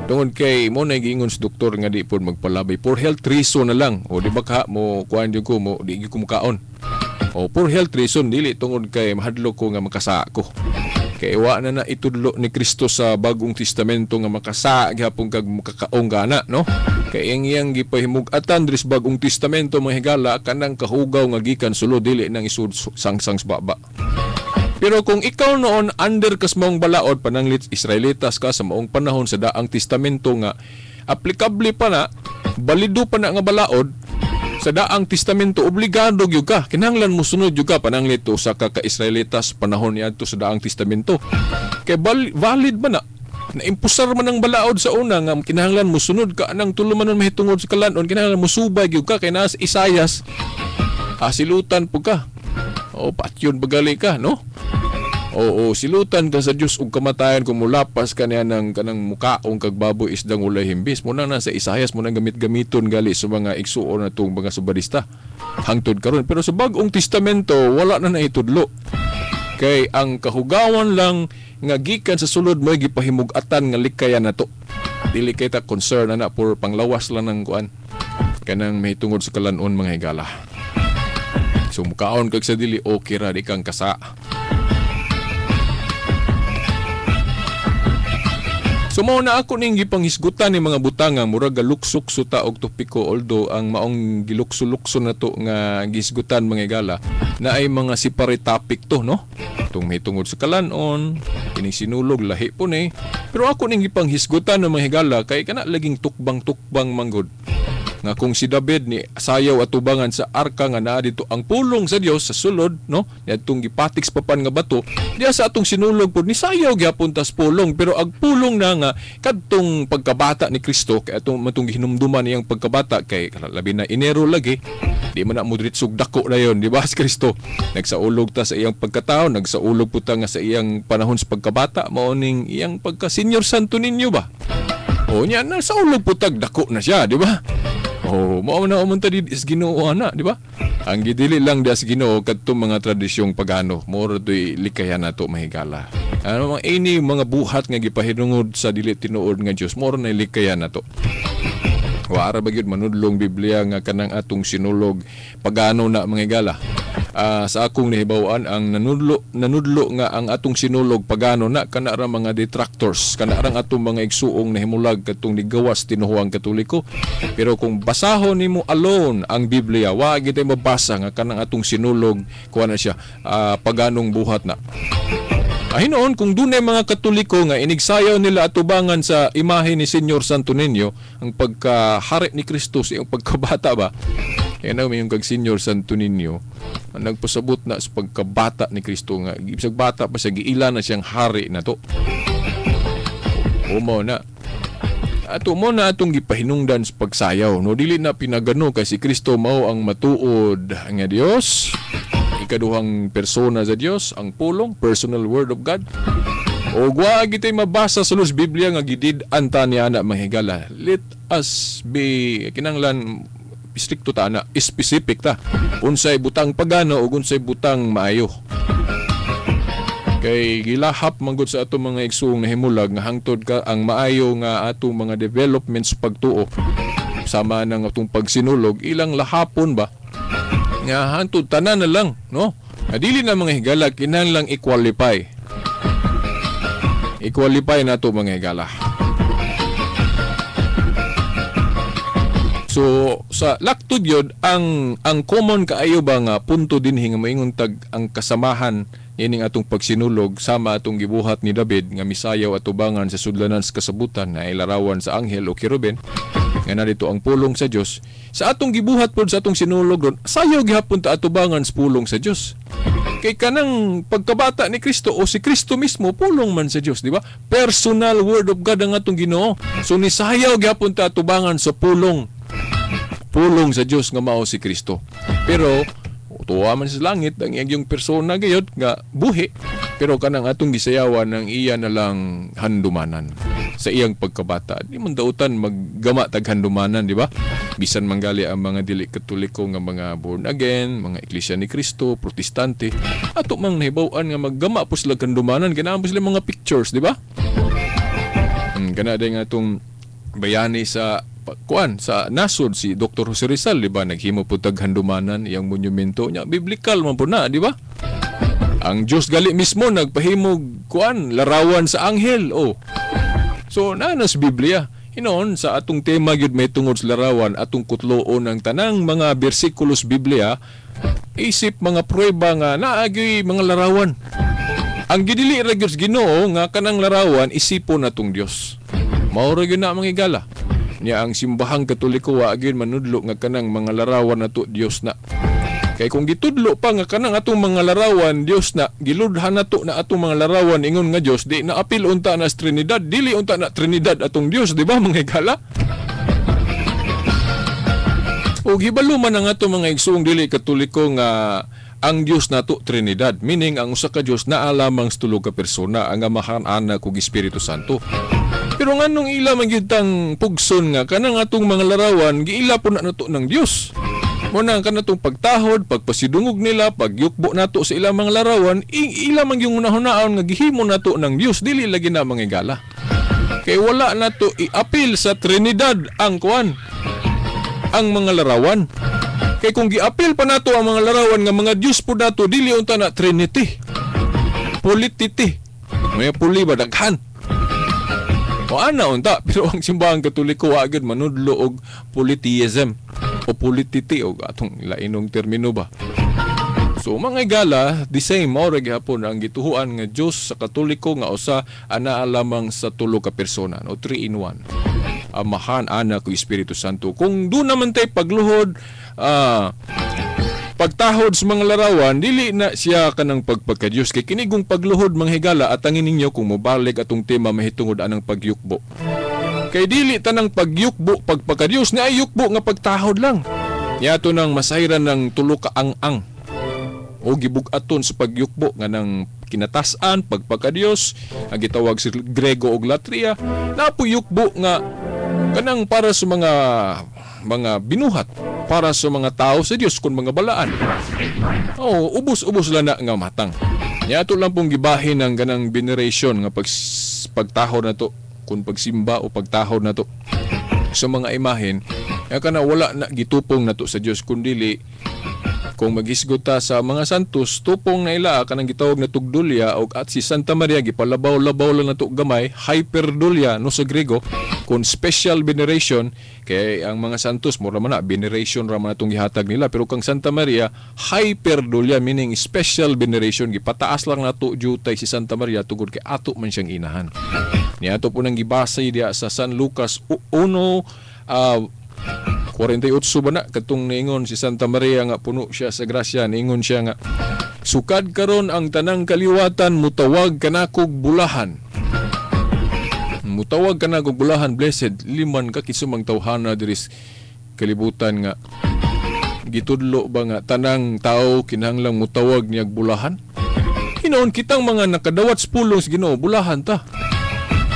S4: tungod kay mo na giingon sa doktor nga di pod magpalabi for health reason na lang. O di ba ka mo kuan jud ko mo di ko mukaon. O for health reason, dili tungod kay mahadlok ko nga makasa ko. Kay wa na na itudlo ni Kristo sa Bagong Testamento nga makasa gihapon kag makakaong gana, no? Kay ang iyang gipahimug-atan diri sa Bagong Testamento mga higala kanang kahugaw nga gikan sulod, dili nang isud sangsang sa baba. Pero kung ikaw noon under kas maong balaod, pananglit Israelitas ka sa maong panahon sa Daang Testamento nga aplikable pa na, balido pa na nga balaod sa Daang Testamento, obligado gyud ka, kinahanglan mo sunod gyud ka pananglit usa ka ka-Israelitas panahon niadto sa Daang Testamento. Kay valid man na, naimpusar man ang balaod sa una nga kinahanglan mo sunod ka anang tulumanon mahitungod sa kalan-on, kinahanglan mo subay gyud ka kay naa sa Isayas, silutan pud ka. O patyon bagali ka, no? Oo, silutan ka sa Dios ug kamatayan kung mulapas ka niya ng kanang mukaong kag baboy isdang ulay himbis. Muna na sa Isayas, muna gamit-gamiton gali sa mga igsuon na itong mga subadista hangtod karon. Pero sa Bagong Testamento wala na naitudlo. Kay ang kahugawan lang nga gikan sa sulod mo'y gipahimug-atan nga likayan nato. Dili kay ta concern ana por panglawas lang ng kuan kanang mahitungod sa kalan-on mga higala. So mukaon kag sa dili okay ra di kang kasa. So mao na ako ning gipanghisgutan ni mga butanga murag galuksok ta og topiko, although ang maong gilukso-lukso na to nga gisgutan mga higala na ay mga separate topic to, no? Tung mahitungod sa kalan-on, kining sinulog lahi po ni. Pero ako ning gipanghisgutan ng mga higala kay kana laging tukbang-tukbang manggod. Nga kung si David ni sayaw atubangan sa arka nga naa dito ang pulong sa Dios sa sulod, no, niadtong gipatik sa papan nga bato, diya sa atong sinulog pud ni sayaw gyapon tas pulong, pero ang pulong na nga kadtong pagkabata ni Kristo kay atong matong gihinumduman niyang pagkabata kay labi na Enero lagi, di man na modritsog dako na yon, di ba? Si Kristo nagsaulog ta sa iyang pagkatao, nagsaulog pud ta nga sa iyang panahon sa pagkabata, mao ning iyang pagka senior santo ninyo ba? O nya nagsaulog pud tag dako na siya, di ba? Oh, mao na umunta di is Ginoo ana, di ba? Ang gidili lang di as Ginoo kadtong mga tradisyong pagano, mao ra toy likayan nato mahigala. Ano mga ini mga buhat nga gipahinungod sa dili tinuod nga Dios, mao ra na likayan nato. Wa ra ba gyud manudlong Biblia nga kanang atong sinulog pagano na mga higala. Sa akong nahibaw-an ang nanudlo nga ang atong sinulog pagano na kana ra mga detractors, kana ra atong mga igsuong nahimulag kadtong nigawas tinuhuang Katoliko. Pero kung basahon nimo alone ang Biblia, wa gyud tay mabasa nga kanang atong sinulog kuha na siya paganong buhat na. Hinoon kung dunay mga Katoliko nga inigsayaw nila atubangan sa imahe ni Señor Santo Niño ang pagkahari ni Kristo sa iyang pagkabata ba, Kaya na may yung kag Senior Santo Niño ang nagpasabot na sa pagkabata ni Kristo nga bisag bata pa siya, giila na siyang hari na to. O mo na ato mo na atong gipahinungdan sa pagsayaw, no? Dili na pinagano kay si Kristo mao ang matuod nga Dios, ikaduhang persona sa Dios, ang pulong, personal word of God. O wa gitay mabasa sa Luz Biblia nga gidid-an ta niya na, mga higala. Let us be, kinanglan stricto ta na, specific ta. Unsay butang pagano ug unsay butang maayo. Kay gilahap manggod sa atong mga igsuong nahimulag nga hangtod ka ang maayo nga atong mga developments pagtuo sama ng atong pagsinulog, ilang lahapon ba nga hangtod tanan na lang, no? Dili na, mga higala, kinahanglang i-qualify. I-qualify na to, mga higala. So sa laktod yun, ang common kaayo ba nga punto dinhi nga moingon tag ang kasamahan ining atong pagsinulog sama atong gibuhat ni David nga misayaw atubangan sa sudlanan sa kasabutan na ilarawan sa anghel o kerubin nga narito ang pulong sa Dios. Sa atong gibuhat pod sa atong sinulog ron, sayaw gihapon ta atubangan sa pulong sa Dios. Kay kanang pagkabata ni Kristo o si Kristo mismo pulong man sa Dios, di ba? Personal word of God ang atong Ginoo. So nisayaw gihapon ta atubangan sa pulong. Pulong sa Dios nga mao si Kristo. Pero tuwa man sa langit ang iyang persona gayud nga buhi, pero kanang atong gisayawan ang iya na lang handumanan sa iyang pagkabata. Di man dautan maggama tag handumanan, di ba? Bisan manggali ang mga dili Katoliko nga mga born again, mga Iglesia ni Cristo, Protestante, ato mang nahibaw-an nga maggama po sila handumanan, ganahan po sila mga pictures, di ba? Kana day nga atong bayani sa kuan sa nasod si Dr. Jose Rizal, di ba? Naghimo po tag handumanan iyang monumento niya, biblical man po na, di ba? Ang Dios gali mismo nagpahimog kuan larawan sa anghel, oh. So naa sa Biblia. Hinon sa atong tema gyud may tungod sa larawan, atong kutloon ang tanang mga bersikulos Biblia isip mga pruweba nga naa gyoy mga larawan. Ang gidili ra gyud sa Ginoo nga kanang larawan isipon natong Dios. Mao ra gyud na, mga higala. Nya ang simbahang Katoliko wa gyud manudlo nga kanang mga larawan nato Dios na. Kay kung gitudlo pa nga kanang atong mga larawan Dios na, giludhan nato na atong mga larawan ingon nga Dios, di na apil unta na sa Trinidad, dili unta na Trinidad atong Dios, di ba, mga higala? Og hibalo man ang atong mga igsuong dili Katoliko nga ang Dios nato Trinidad, meaning ang usa ka Dios naa lamang sa tulo ka persona, ang Amahan, Anak ug Espiritu Santo. Pero nganong ila man gyud tang pugson nga kanang atong mga larawan giila po na nato ng Dios. Mo na ang kanatong pagtahod, pagpasidungog nila, pagyukbo nato sa ilang mga larawan, ila man yung hunahunaan nga gihimo nato ng Dios, dili lagi na mga higala. Kay wala nato iapil sa Trinidad ang kuan, ang mga larawan. Kay kung giapil pa nato ang mga larawan nga mga Dios po nato, dili unta na Trinity. Polititi. May puli ba daghan? O ana unta, pero ang simbahang Katoliko wa gyud manudlo og polytheism o polititi o atong lainong termino ba. So mga higala, the same mao ra gihapon ang gituhuan nga Dios sa Katoliko nga usa anaa lamang sa tulo ka persona, no, 3 in 1. Amahan, Anak ug Espiritu Santo. Kung doon naman tay pagluhod, pagtahod sa mga larawan, dili na siya kanang pagpagka-Diyos. Kay kinigong pagluhod, mga higala, at angin ninyo kung mobalik atong tema mahitungod anang pagyukbo. Kay dili tanang pagyukbo pagpagka-Diyos, na ay yukbo nga pagtahod lang. Niato nang masayran ng tulo ka ang-ang o gibug-aton sa pagyukbo nga nang kinatasan, pagpagka-Diyos, ang gitawag sa Grego og Latria, napuyukbo nga kanang para sa mga binuhat, para sa mga tao sa Dios kun mga balaan. Oh, ubos-ubos lang na nga matang. Niato lang pong gibahin ang ganang veneration nga pagtahod na to, kun pagsimba o pagtahod na to sa mga imahen, nga kana wala na gitupong nato sa Dios, kun dili kung maghisgot ta sa mga santos, tupong na ila kanang gitawag na tugdulya og at si Santa Maria gipalabaw-labaw lang nato gamay, hyperdulia no sa Grego, kun special veneration kay ang mga santos mura man na veneration ra man atong gihatag nila, pero kang Santa Maria hyperdulia meaning special veneration, gipataas lang nato jutay si Santa Maria tungod kay ato man siyang inahan. Niato po nang gibasay diya sa San Lucas 1 42 48 ba na katong niingon si Santa Maria nga puno siya sa grasya, niingon siya nga sukad karon ang tanang kaliwatan mutawag kanakog bulahan. Mutawag kanakog bulahan, blessed liman ka kisumang tawhana diri kalibutan nga gitudlo ba nga tanang tao kinahanglang mutawag niyag bulahan? Hinoon kitang mga nakadawat sa pulong sa Ginoo, bulahan ta.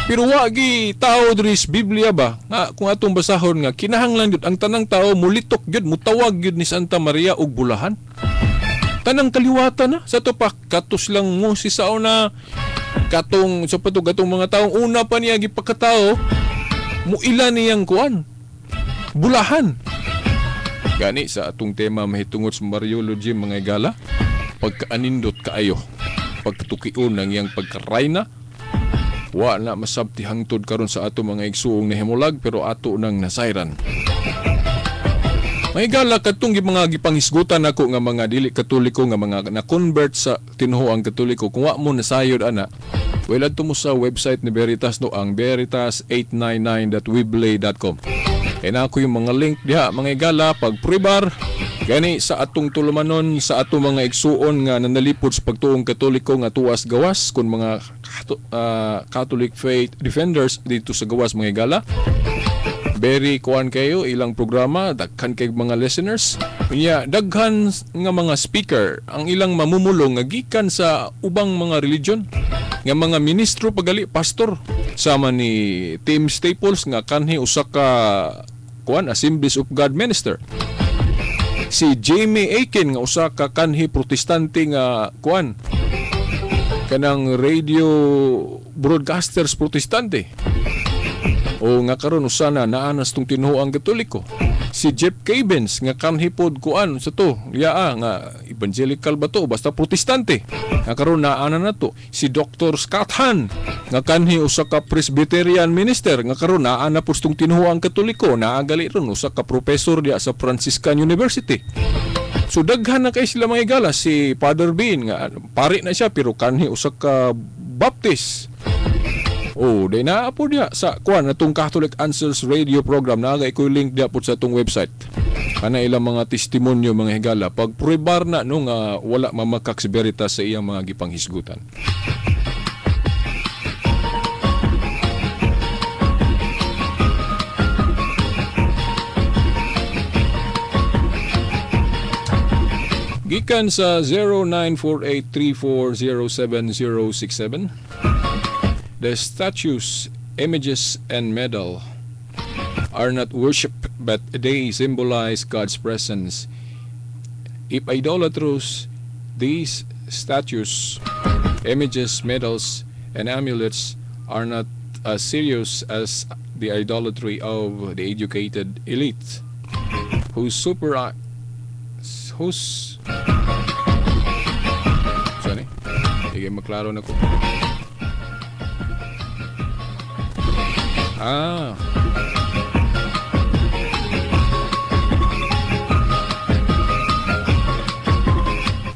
S4: Pero wagi tao diri sa Biblia ba nga kung atong basahon nga kinahanglan gyud ang tanang tao mulitok gyud mutawag gyud ni Santa Maria og bulahan. Tanang kaliwatan na sa to pa katos lang mo si sao na katong sa patog atong mga taong una pa niya gipakatao muila niyang kuan bulahan. Gani sa atong tema mahitungod sa Mariology mga igala, pagkaanindot kaayo, pagkatukion ng iyang pagkarayna. Wa na masabti hangtod karon sa ato mga igsuong nahimulag pero ato nang nasayran. Mga igala, katong mga gipanghisgutan nako nga mga dili katoliko nga mga na-convert sa tinuoang katoliko, kung wa mo nasayod ana, well adto mo sa website ni Veritas no, ang veritas899.weebly.com. Kaya na ako yung mga link diha mga igala pagpribar gani sa atong tulumanon sa atong mga igsuon nga nanalipod sa pagtuong katoliko nga tuas gawas kun mga Catholic faith defenders dito sa gawas mga igala. Very kuan kayo ilang programa, daghan kay mga listeners. Unya daghan nga mga speaker ang ilang mamumulong nga gikan sa ubang mga religion nga mga ministro pagali pastor sama ni Tim Staples nga kanhi usa ka kuan Assemblies of God minister. Si Jamie Aiken nga usa ka kanhi protestante nga kuan kanang radio broadcasters protestante. O nga karon usa na naanas tong tinuoang Katoliko. Si Jeff Cavins nga kanhi pod kuan sa to, yaa nga evangelical ba to basta protestante. Nga karon naana na to. Si Dr. Scott Hahn nga kanhi usa ka Presbyterian minister nga karon naana pod tong tinuoang Katoliko, naagali ron usa ka professor diya sa Franciscan University. So daghan na kay sila mga igala. Si Father Bean nga pari na siya pero kanhi usa ka Baptist. Oh, day naa po diya sa kuan atong Catholic Answers radio program naa kay link diya po sa atong website. Kana ilang mga testimonyo mga higala pagpruebar na no nga wala mamakak si Veritas sa iyang mga gipanghisgutan. Gikan sa 0948340767. The statues, images, and medal are not worship, but they symbolize God's presence. If idolatrous, these statues, images, medals, and amulets are not as serious as the idolatry of the educated elite, whose whose sorry, sige maklaro na ko. Ah.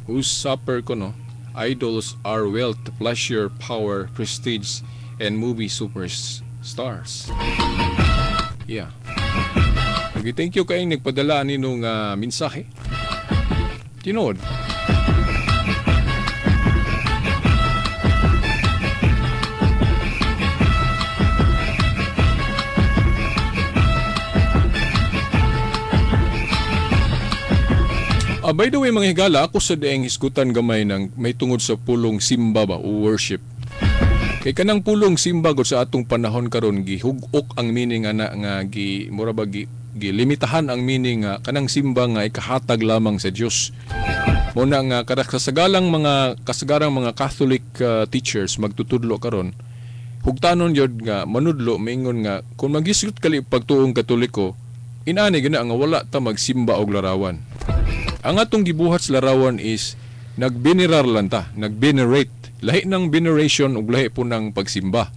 S4: Whose supper kono idols are wealth, pleasure, power, prestige, and movie superstars. Yeah. Okay, thank you kay nagpadala ani nung mensahe. Tinuod. By the way mga higala, ako sa daeng hisgutan gamay ng may tungod sa pulong simba ba o worship. Kay kanang pulong simba gud sa atong panahon karon gihug-ok ang meaning ana nga gi mura ba gi gilimitahan ang meaning nga kanang simba nga ikahatag lamang sa Dios. Muna nga kasagalang mga kasagarang mga Catholic teachers magtutudlo karon, hugtanon gyud nga manudlo maingon nga kung maghisgot kali pagtuong Katoliko, inani gyud na nga wala ta magsimba og larawan. Ang atong gibuhat sa larawan is nagvenerar lang ta, nagvenerate. Lahi ng veneration ug lahi po ng pagsimba.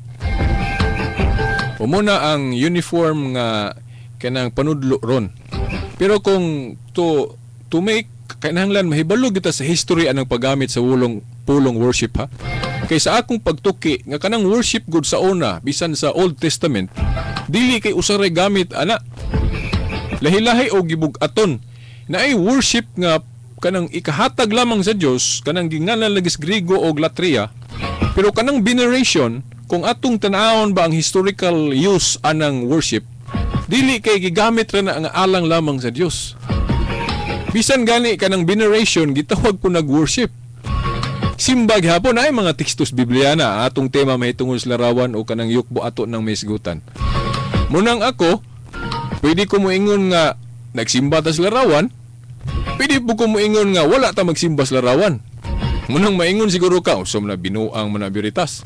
S4: Umuna ang uniform nga kanang panudlo ron. Pero kung to make kinahanglan mahibalo kita sa history anang paggamit sa pulong worship ha. Kay sa akong pagtuki nga kanang worship good sa una bisan sa Old Testament, dili kay usaray gamit ana. Lahi-lahi og gibug-aton. Naay worship nga kanang ikahatag lamang sa Dios, kanang gingalan lagi sa Griego og latria. Pero kanang veneration, kung atong tan-awon ba ang historical use anang worship, dili kay gigamit ra na ang alang lamang sa Dios. Bisan gani kanang veneration gitawag po nag-worship. Simba gihapon ay mga tekstos Biblia na atong tema mahitungod sa larawan o kanang yukbo ato ng maisgutan. Munang ako, pwede ko moingon nga nagsimba ta sa larawan, pwede po ko moingon nga wala ta magsimba sa larawan. Munang maingon siguro ka, usom na binuang man na Veritas.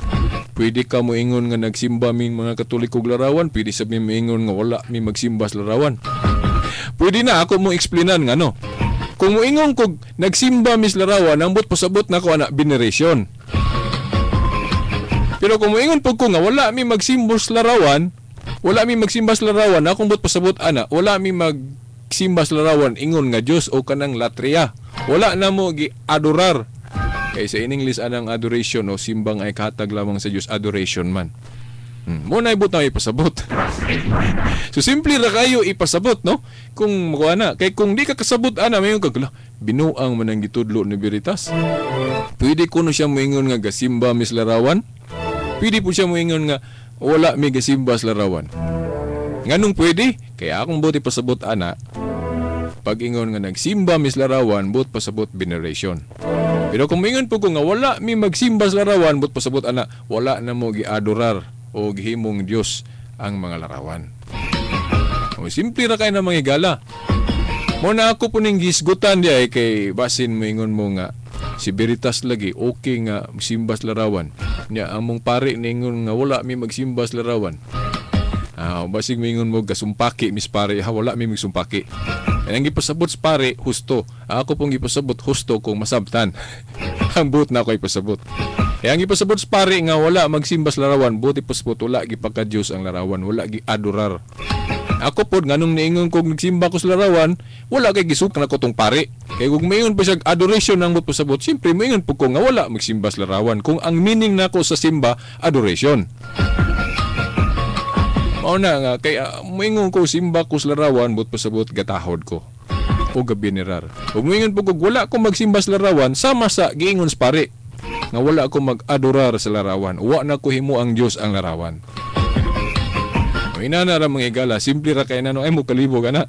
S4: Pwede ka moingon nga nagsimba ming mga Katoliko og larawan, pwede sa mi moingon nga wala mi magsimba sa larawan. Pwede na ako mo explainan nga no. Kung moingon kog nagsimba mis larawan, ambot pasabot na ko ana veneration. Pero kung moingon pud ko nga wala mi magsimba sa larawan, wala mi magsimba sa larawan, akong but pasabot ana, wala mi magsimba sa larawan ingon nga Dios o kanang latria. Wala na mo gi-adorar. Kay sa in English anang adoration o simbang ay kahatag lamang sa Dios, adoration man. Mo na ibot na ipasabot. So simple ra kayo ipasabot, no? Kung makuha na, kay kung di ka kasabot ana mayon ka binuang man ang gitudlo ni Veritas. Pwede kuno siya moingon nga gasimba mis larawan. Pwede po siya moingon nga wala mi gasimba sa larawan. Nganong pwede? Kaya akong buot ipasabot ana, pag ingon nga nagsimba mis larawan, buot pasabot veneration. Pero kung moingon po ko nga wala mi magsimba sa larawan, buot pasabot ana, wala na mo giadorar o gihimong Dios ang mga larawan. O, simple ra kay na mga higala. Mo na ako po ning gisgutan di ay kay basin moingon mo nga si Veritas lagi okay nga magsimba sa larawan. Nya among pare ningon nga wala mi magsimba sa larawan. Basig moingon mo gasumpaki mis pare, ha, wala mi magsumpaki. Ang gipasabot sa pare husto. Ako pong gipasabot husto kung masabtan. Ang buot na ako ipasabot. Ang gipasabot sa pare nga wala magsimba sa larawan, buot ipasabot wala gipaka-Dios ang larawan, wala giadorar. Ako pod nganong niingon kog nagsimba ko sa larawan, wala kay gisukan ako tong pare. Kay kung maingon pa siya adoration ang buot pasabot, siyempre maingon pud ko nga wala magsimba sa larawan. Kung ang meaning nako sa simba, adoration. Mao na nga kay moingon ko simba ko sa larawan, buot pasabot gatahod ko o gabinerar. Ug moingon pud ko wala ko magsimba sa larawan, sama sa giingon sa pare nga wala ko mag-adorar sa larawan. Wa na ko himo ang Dios ang larawan. O inana ra mga higala, simple ra kay nano ay mo kalibog ana.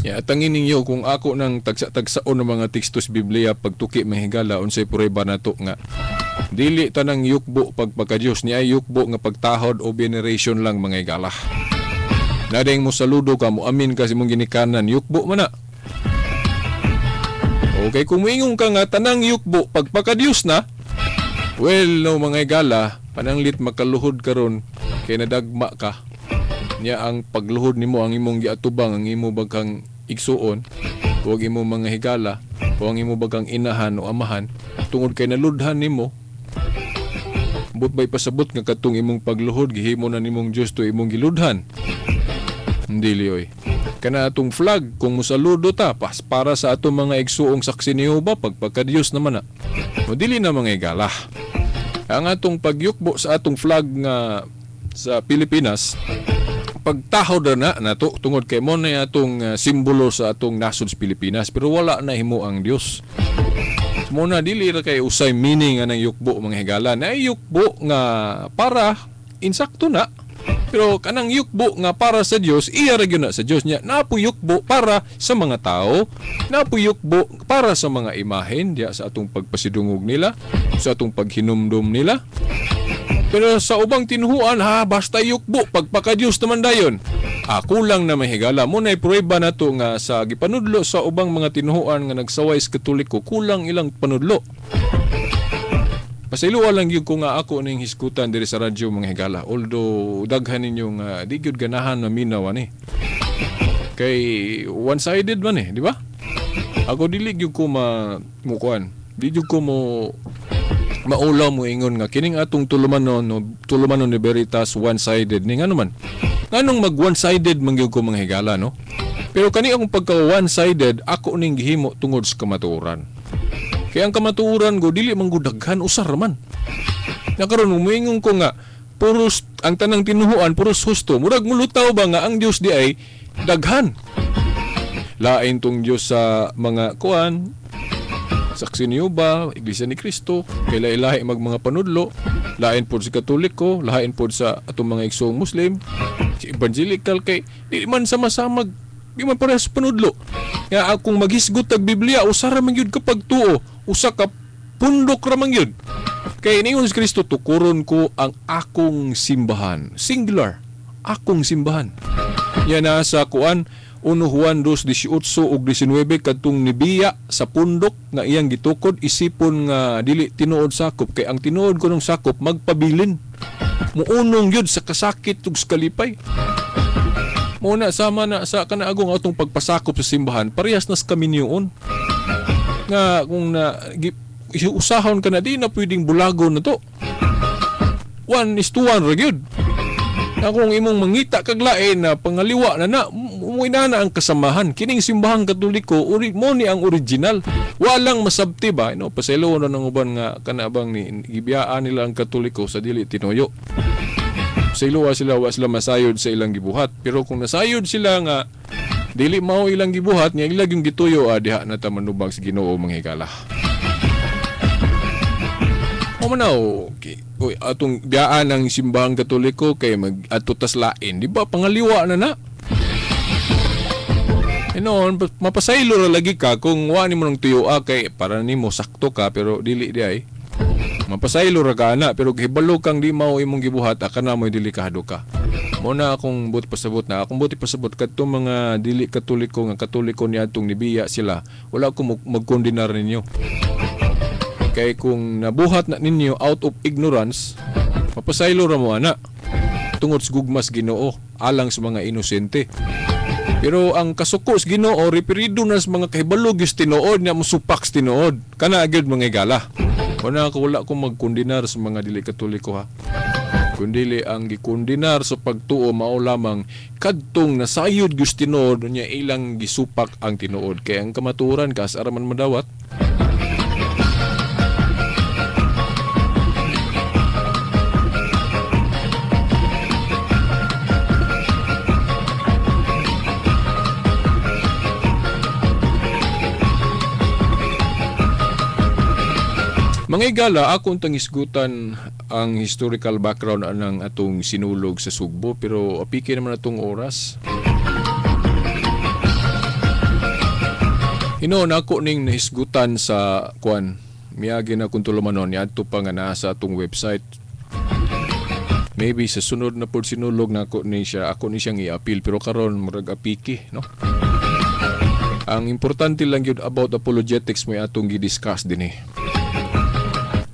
S4: Ya, tangin ninyo kung ako nang tagsa-tagsaon ng mga tekstos Biblia pagtuki mga higala unsay prueba nato nga dili tanang yukbo pagpaka-Dios ni ay yukbo nga pagtahod o veneration lang mga higala. Nadeng mo saludo ka, mo amin ka sa imong ginikanan, yukbo man na. Okay, kung moingon ka nga tanang yukbo pagpaka-Dios na, well, no mga higala, pananglit makaluhod karon kay nadagma ka. Nya ang pagluhod nimo ang imong giatubang ang imo bagkang igsuon, huwag imo mga higala, o ang imo bagkang inahan o amahan, tungod kay naludhan nimo. But bay pasabot nga katong imong pagluhod gihimo na nimong Dios to imong giludhan. Dili oy. Kana atong flag kung mosaludo ta pas para sa atong mga igsuong saksi ni Jehova pagpaka-Dios naman na. Mo dili na mga higala. Ang atong pagyukbo sa atong flag nga sa Pilipinas, pagtahod na nato tungod kay mo na atong simbolo sa atong nasod sa Pilipinas, pero wala na himo ang Dios. Mo na dili ra kay usay meaning anang yukbo mga higala. Na yukbo nga para insakto na, pero kanang yukbo nga para sa Dios, iya ra gyud na sa Dios niya. Napo yukbo para sa mga tao, napo yukbo para sa mga imahen diya sa atong pagpasidungog nila, sa atong paghinumdum nila. Pero sa ubang tinuhuan, ha, basta yukbo pagpaka-Dios naman dayon. Kulang na mahigala. Mo na prueba nato nga sa gipanudlo sa ubang mga tinuhuan nga nagsaway sa Katoliko, kulang ilang panudlo. Pasayloa lang gyud ko nga ako ning hisgutan diri sa radyo mga higala. Although daghan ninyo nga di gyud ganahan maminaw ani. Kay one-sided man eh, di ba? Ako dili gyud ko mukuan. Di gyud ko mo maulaw mo ingon nga kining atong tulumanon no, tulumanon ni Veritas one-sided ni ngano man. Nganong mag one-sided man gyud ko mga higala, no? Pero kani akong pagka one-sided ako ning gihimo tungod sa kamatuoran. Kaya ang kamatuoran go dili man gud daghan, usar man. Na karon muingon ko nga Puros ang tanang tinuhuan puros husto. Murag mulutaw ba nga ang Dios di ay daghan. Lain tong Dios sa mga kuan, saksi niyo ba, Iglesia ni Cristo, kay lahi-lahi mag mga panudlo, lain pod sa Katoliko, lain pod sa atong mga igsoong Muslim, si Evangelical, kay di man sama-sama, di man parehas panudlo. Nga akong maghisgot tag Biblia, usa ra man gyud ka pagtuo, usa ka pundok ra man gyud. Kay niingon si Kristo, tukuron ko ang akong simbahan. Singular, akong simbahan. Yan na sa kuan 1 Juan 2:18 ug 19 kadtong nibiya sa pundok nga iyang gitukod isipon nga dili tinuod sakop, kay ang tinuod kunong sakop magpabilin, muunong gyud sa kasakit ug sa kalipay. Muna sama na sa kanaagong atong pagpasakop sa simbahan, parehas nas kami niyon nga kung na usahon ka na, di na pwedeng bulago na to. 1:1 ra gyud. Na kung imong mangita kag lain na pangaliwa na na, muina na ang kasamahan. Kining simbahang Katoliko, mo ni ang original. Walang masabti ba? No, pasaylo na ng uban nga kanabang ni gibiyaan nila ang Katoliko sa dili tinuyo. Pasaylo sila, wa sila masayod sa ilang gibuhat. Pero kung nasayod sila nga dili mao ilang gibuhat, nga ilang yung gituyo, diha na ta manubag sa Ginoo mga higala. O manaw, okay. Uy, atong biyaan ang simbahang Katoliko kay mag adto tas lain, di ba? Pangaliwa na na. Noon, mapasaylo ra lagi ka kung wa nimo nang tuyo kay para nimo sakto ka pero dili di ay. Mapasaylo ra ka na pero hibalo kang di mao imong gibuhat, kana mo'y dili kahadlok ka. Mo na akong buti pasabot na akong buti pasabot kadto mga dili Katoliko nga Katoliko niadtong nibiya sila, wala ko magkondenar ninyo. Kay kung nabuhat na ninyo out of ignorance, mapasaylo ra mo ana tungod sa gugmas Ginoo alang sa mga inosente. Pero ang kasuko sa Ginoo referido na sa mga kahibalo gyud tinuod nya mosupak sa tinuod. Kana gyud mga higala. Wala ko wala ko magkondenar sa mga dili Katoliko ha. Kundili ang gikondenar sa pagtuo mao lamang kadtong nasayod gyud tinuod nya ilang gisupak ang tinuod. Kay ang kamatuoran kas araman madawat. Mga higala, akong tangisgutan ang historical background anang atong sinulog sa Sugbo, pero apike naman atong oras. Hinoon ako ning nahisgutan sa kuan, miagi na kung tulumanon, niadto pa nga naa sa atong website. Maybe sa sunod na pod sinulog na ako ni siya, ako ni siyang i-appeal, pero karon murag apiki, no? Ang importante lang yun about apologetics may atong gi-discuss dinhi.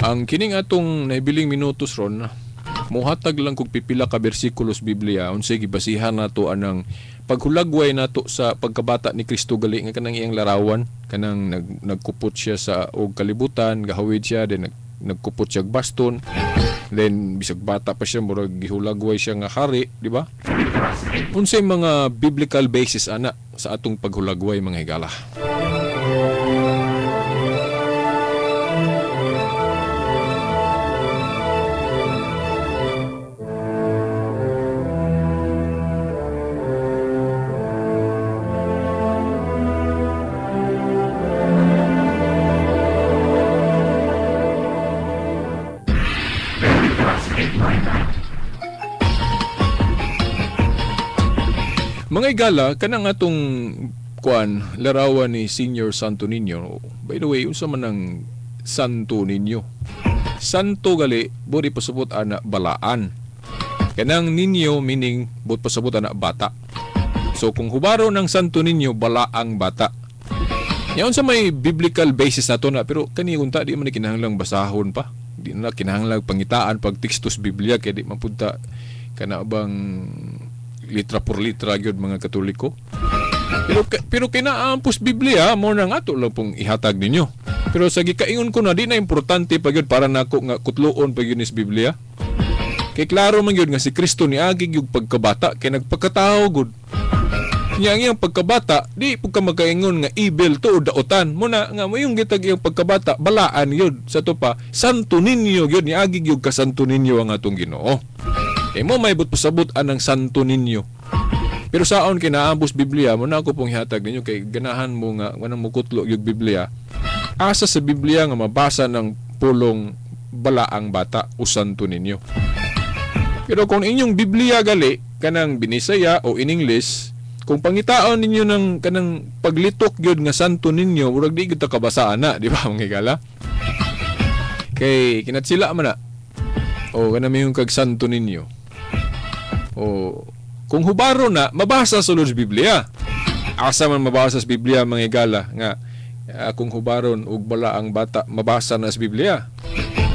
S4: Ang kining atong naibiling minutos ron, muhatag lang kog pipila ka bersikulos Biblia unsay gibasihan nato anang paghulagway nato sa pagkabata ni Kristo gali nga kanang iyang larawan, kanang nagkupot siya sa og kalibutan, gahawid siya, then nagkupot siya og baston, then bisag bata pa siya murag gihulagway siya nga hari, di ba? Unsay mga biblical basis ana sa atong paghulagway mga higala? Mga higala, kanang atong kuan larawan ni Senior Santo Niño. By the way, unsa man ang Santo Niño? Santo gali buri pasabot ana balaan. Kanang Niño meaning but pasabot ana bata. So kung hubaro ng Santo Niño, balaang bata. Yaon sa may biblical basis nato na, pero kani unta di man ni kinahanglang basahon pa. Di na kinahanglang pangitaan pag tekstos Biblia kay di mapunta kana bang litra por litra gyud mga Katoliko. Pero kinaampos Biblia mo na nga ato lang pong ihatag ninyo. Pero sa gikaingon ko na di na importante pa gyud para nako nga kutloon pa gyud ni Biblia. Kay klaro man gyud nga si Kristo niagi gyud pagkabata kay nagpakatao gud. Nya ang iyang pagkabata, di pud ka makaingon nga evil to o daotan. Muna nga mo yung gitag iyang pagkabata, balaan yun. Sa to pa, Santo Niño yun, niagi gyud ka Santo Niño ang atong Ginoo. Kay mo may but pasabot anang Santo Niño. Pero saon kinaambos Biblia, mo na ako pong ihatag ninyo kay ganahan mo nga wanang mukutlo yung Biblia. Asa sa Biblia nga mabasa ng pulong balaang bata o Santo Niño. Pero kung inyong Biblia gali kanang Binisaya o in English, kung pangitaon ninyo ng kanang paglitok gyud nga Santo Niño, murag di gyud ta kabasaan na, di ba mga higala? Kay kinatsila man na. O kanang mayong kag Santo Niño. O kung hubaro na, mabasa sa sulod sa Biblia. Asa man mabasa sa Biblia mga higala nga kung hubaron og balaang bata mabasa na sa Biblia.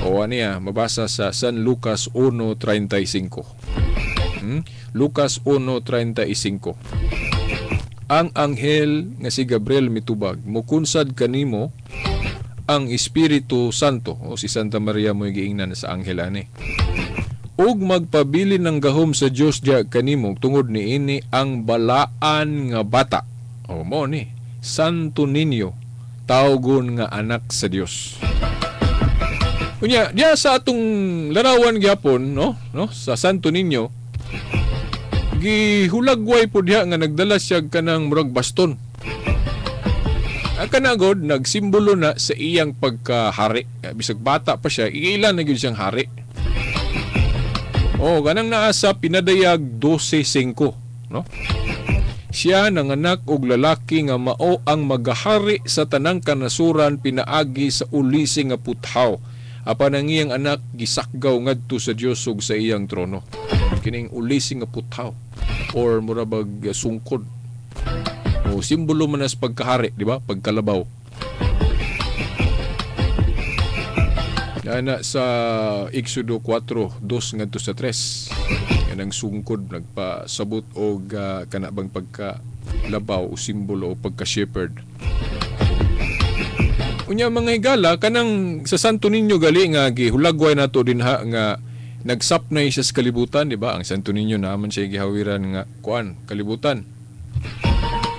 S4: O aniya, mabasa sa San Lucas 1:35. Lucas 1:35. Ang anghel nga si Gabriel mitubag, mukunsad kanimo ang Espiritu Santo. O si Santa Maria mo giingnan sa anghel ani. Ug magpabilin ng gahom sa Dios diya kanimo tungod niini ang balaan nga bata. O mo ni Santo Niño, tawgon nga anak sa Dios. Unya, diya sa atong larawan gyapon, no, sa Santo Niño, gihulagway po diha nga nagdala siya kanang murag baston. Ang kanagod nagsimbolo na sa iyang pagkahari. Bisag bata pa siya, iilan na gyud siyang hari. O kanang naa sa Pinadayag 12:5, no? Siya nanganak og lalaki nga mao ang magahari sa tanang kanasuran pinaagi sa ulisi nga puthaw. Apan ang iyang anak gisakgaw ngadto sa Dios ug sa iyang trono. Kining ulisi nga puthaw or murabag sungkod. O simbolo man as pagkahari, di ba? Pagkalabaw. Ana sa Exodo 4:2 ngadto sa 3. Kanang sungkod nagpasabot og kana bang pagkalabaw o simbolo o pagka-shepherd. Unya mga higala, kanang sa Santo Niño gali nga gihulagway nato dinha nga nagsapnay siya sa kalibutan, di ba? Ang Santo Niño naman siya gihawiran nga kuan kalibutan.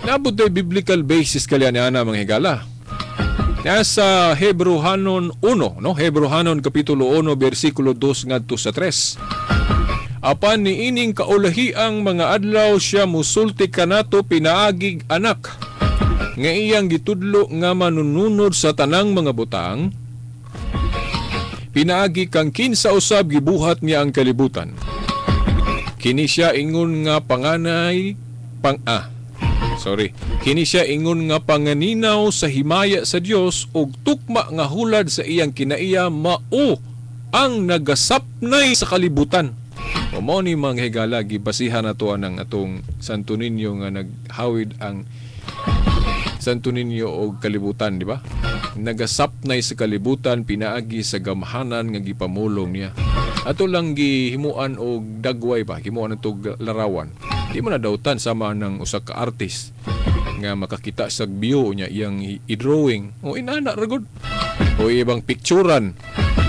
S4: Naabot tay biblical basis kali ani ana mga higala. Nasa Hebreohanon 1, no? Hebreohanon kapitulo 1 bersikulo 2 ngadto sa 3. Apan niining kaulahiang mga adlaw siya musulti kanato pinaagig anak nga iyang gitudlo nga manununod sa tanang mga butang, pinaagi kang kinsa usab gibuhat niya ang kalibutan. Kini siya ingon nga panganay Kini siya ingon nga panganinaw sa himaya sa Dios ug tukma nga hulad sa iyang kinaiya mao ang nagasapnay sa kalibutan. O mao ni mga higala, gibasihan nato ang atong Santo Niño nga naghawid ang Santo Niño og kalibutan, di ba? Nagasapnay sa kalibutan pinaagi sa gamhanan nga gipamulong niya. Ato lang gihimuan og dagway ba, himuan atog larawan. Di mo na dautan sama ng usa ka artist nga makakita sa view niya iyang i-drawing. O inana ra gud. O ibang picturean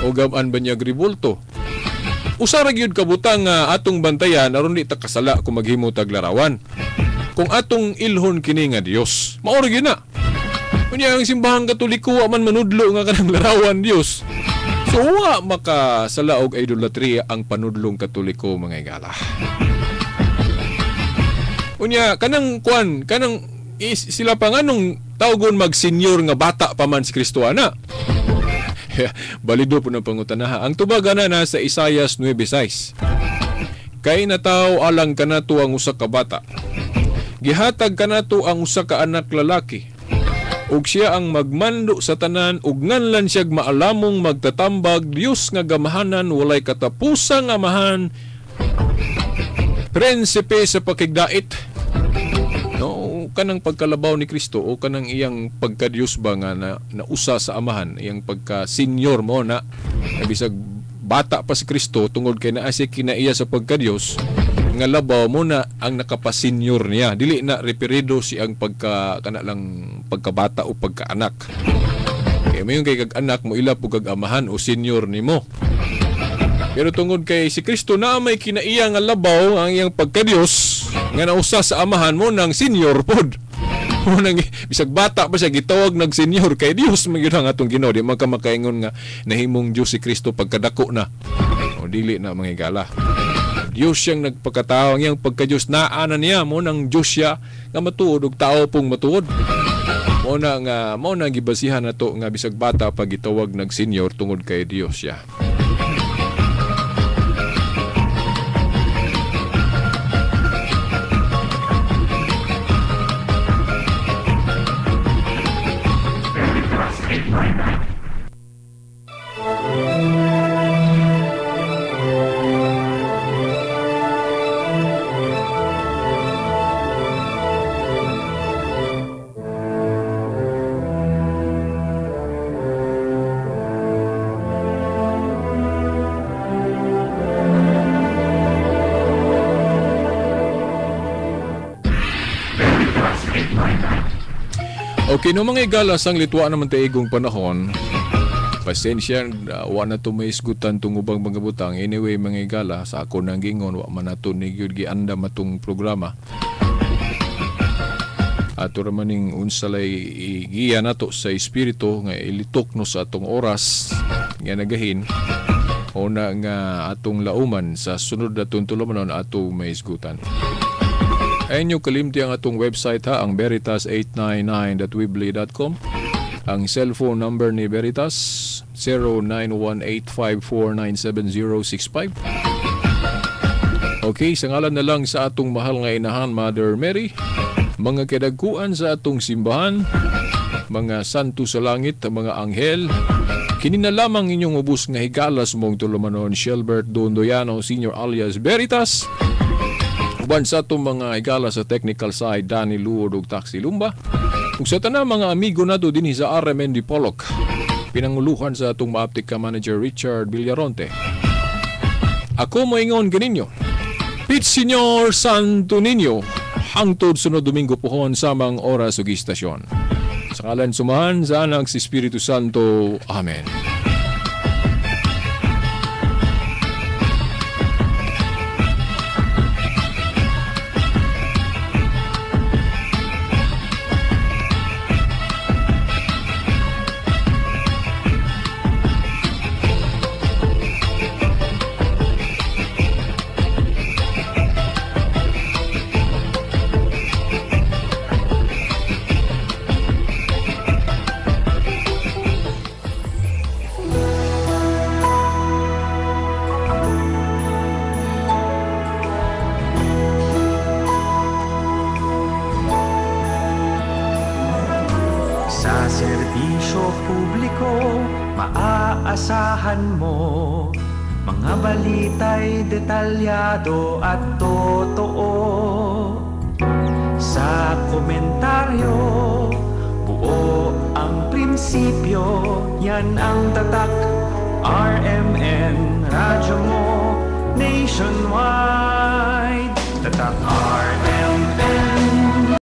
S4: o gaman ba niya gribulto. Usa ra gyud kabutang nga atong bantayan aron di ta kasala kung maghimo tag larawan. Kung atong ilhon kini nga Dios, mao ra gyud na. Unya ang simbahang Katoliko wa man manudlo nga kanang larawan Dios. So wa makasala og idolatria ang panudlong Katoliko mga higala. Unya kanang kuan, kanang sila pa nganong tawgon mag-senior nga bata pa man si Kristo ana. Balido po ng pangutanaha. Ang tubaga na nasa Isayas 9:6. Kay nataw alang kanato ang usa ka bata. Gihatag kanato ang usa ka anak lalaki. Ug siya ang magmando sa tanan ug nganlan siyag maalamong magtatambag Dios nga gamahanan walay katapusang amahan, prinsipe sa pakigdait. No, kanang pagkalabaw ni Kristo o kanang iyang pagka-Dios ba nga na nausa sa amahan, iyang pagka-senior mo na bisag bata pa si Kristo tungod kay naa siya kinaiya sa pagka-Dios nga labaw mo na ang nakapasenyor niya. Dili na referido siyang pagka kana lang pagkabata o pagkaanak. Kay mayon kay kag anak mo ila pug kag amahan o senior nimo. Pero tungod kay si Kristo na may kinaiya nga labaw ang iyang pagka-Dios, Nga nausa sa amahan mo ng senior pod. Mo nang bisag bata pa siya gitawag nag senior kay Dios man gyud ang atong Ginoo. Di man ka makaingon nga nahimong Dios si Kristo pagkadako na. O dili na mga higala. Dios siyang nagpakatao, ang iyang pagka-Dios naa na niya mo nang Dios siya nga matuod og tao pong matuod. Mo na nga mao na gibasihan nato nga bisag bata pag gitawag nag senior tungod kay Dios siya. Okay, no mga igala sang litwa naman taigong panahon. Pasensya, wa na to may isgutan tong ubang mga butang. Anyway, mga igala, sa ako nang gingon, wa man nato ni gyud gianda matong programa. Ato ra man ning unsa lay igiya nato sa espiritu nga ilitok no sa atong oras nga nagahin. Una nga atong lauman sa sunod na tulumanon ato may isgutan. Ayun nyo kalimti ang atong website ha, ang veritas899.weebly.com. Ang cellphone number ni Veritas, 0918549765. Okay, sa ngalan na lang sa atong mahal nga inahan, Mother Mary, mga kadagkuan sa atong simbahan, mga santo sa langit, mga anghel, kini na lamang inyong ubos nga higalas mong tulumanon, Shelbert Dondoyano, Senior alias Veritas. Uban sa atong mga higala sa technical side, Danny Luod ug Taxi Lumba. Ug sa tanang mga amigo nato dinhi sa RMN Dipolog, pinanguluhan sa atong maaptik ka manager Richard Villaronte. Ako moingon ganinyo, Pit Señor Santo Niño, hangtod sunod Domingo pohon samang oras ug istasyon. Sa ngalan sumahan sa Anak sa Espiritu Santo. Amen.
S3: Sa serbisyo publiko, maaasahan mo mga balita'y detalyado at totoo. Sa komentaryo, buo ang prinsipyo, yan ang tatak. RMN, radyo mo, nationwide. Tatak RMN.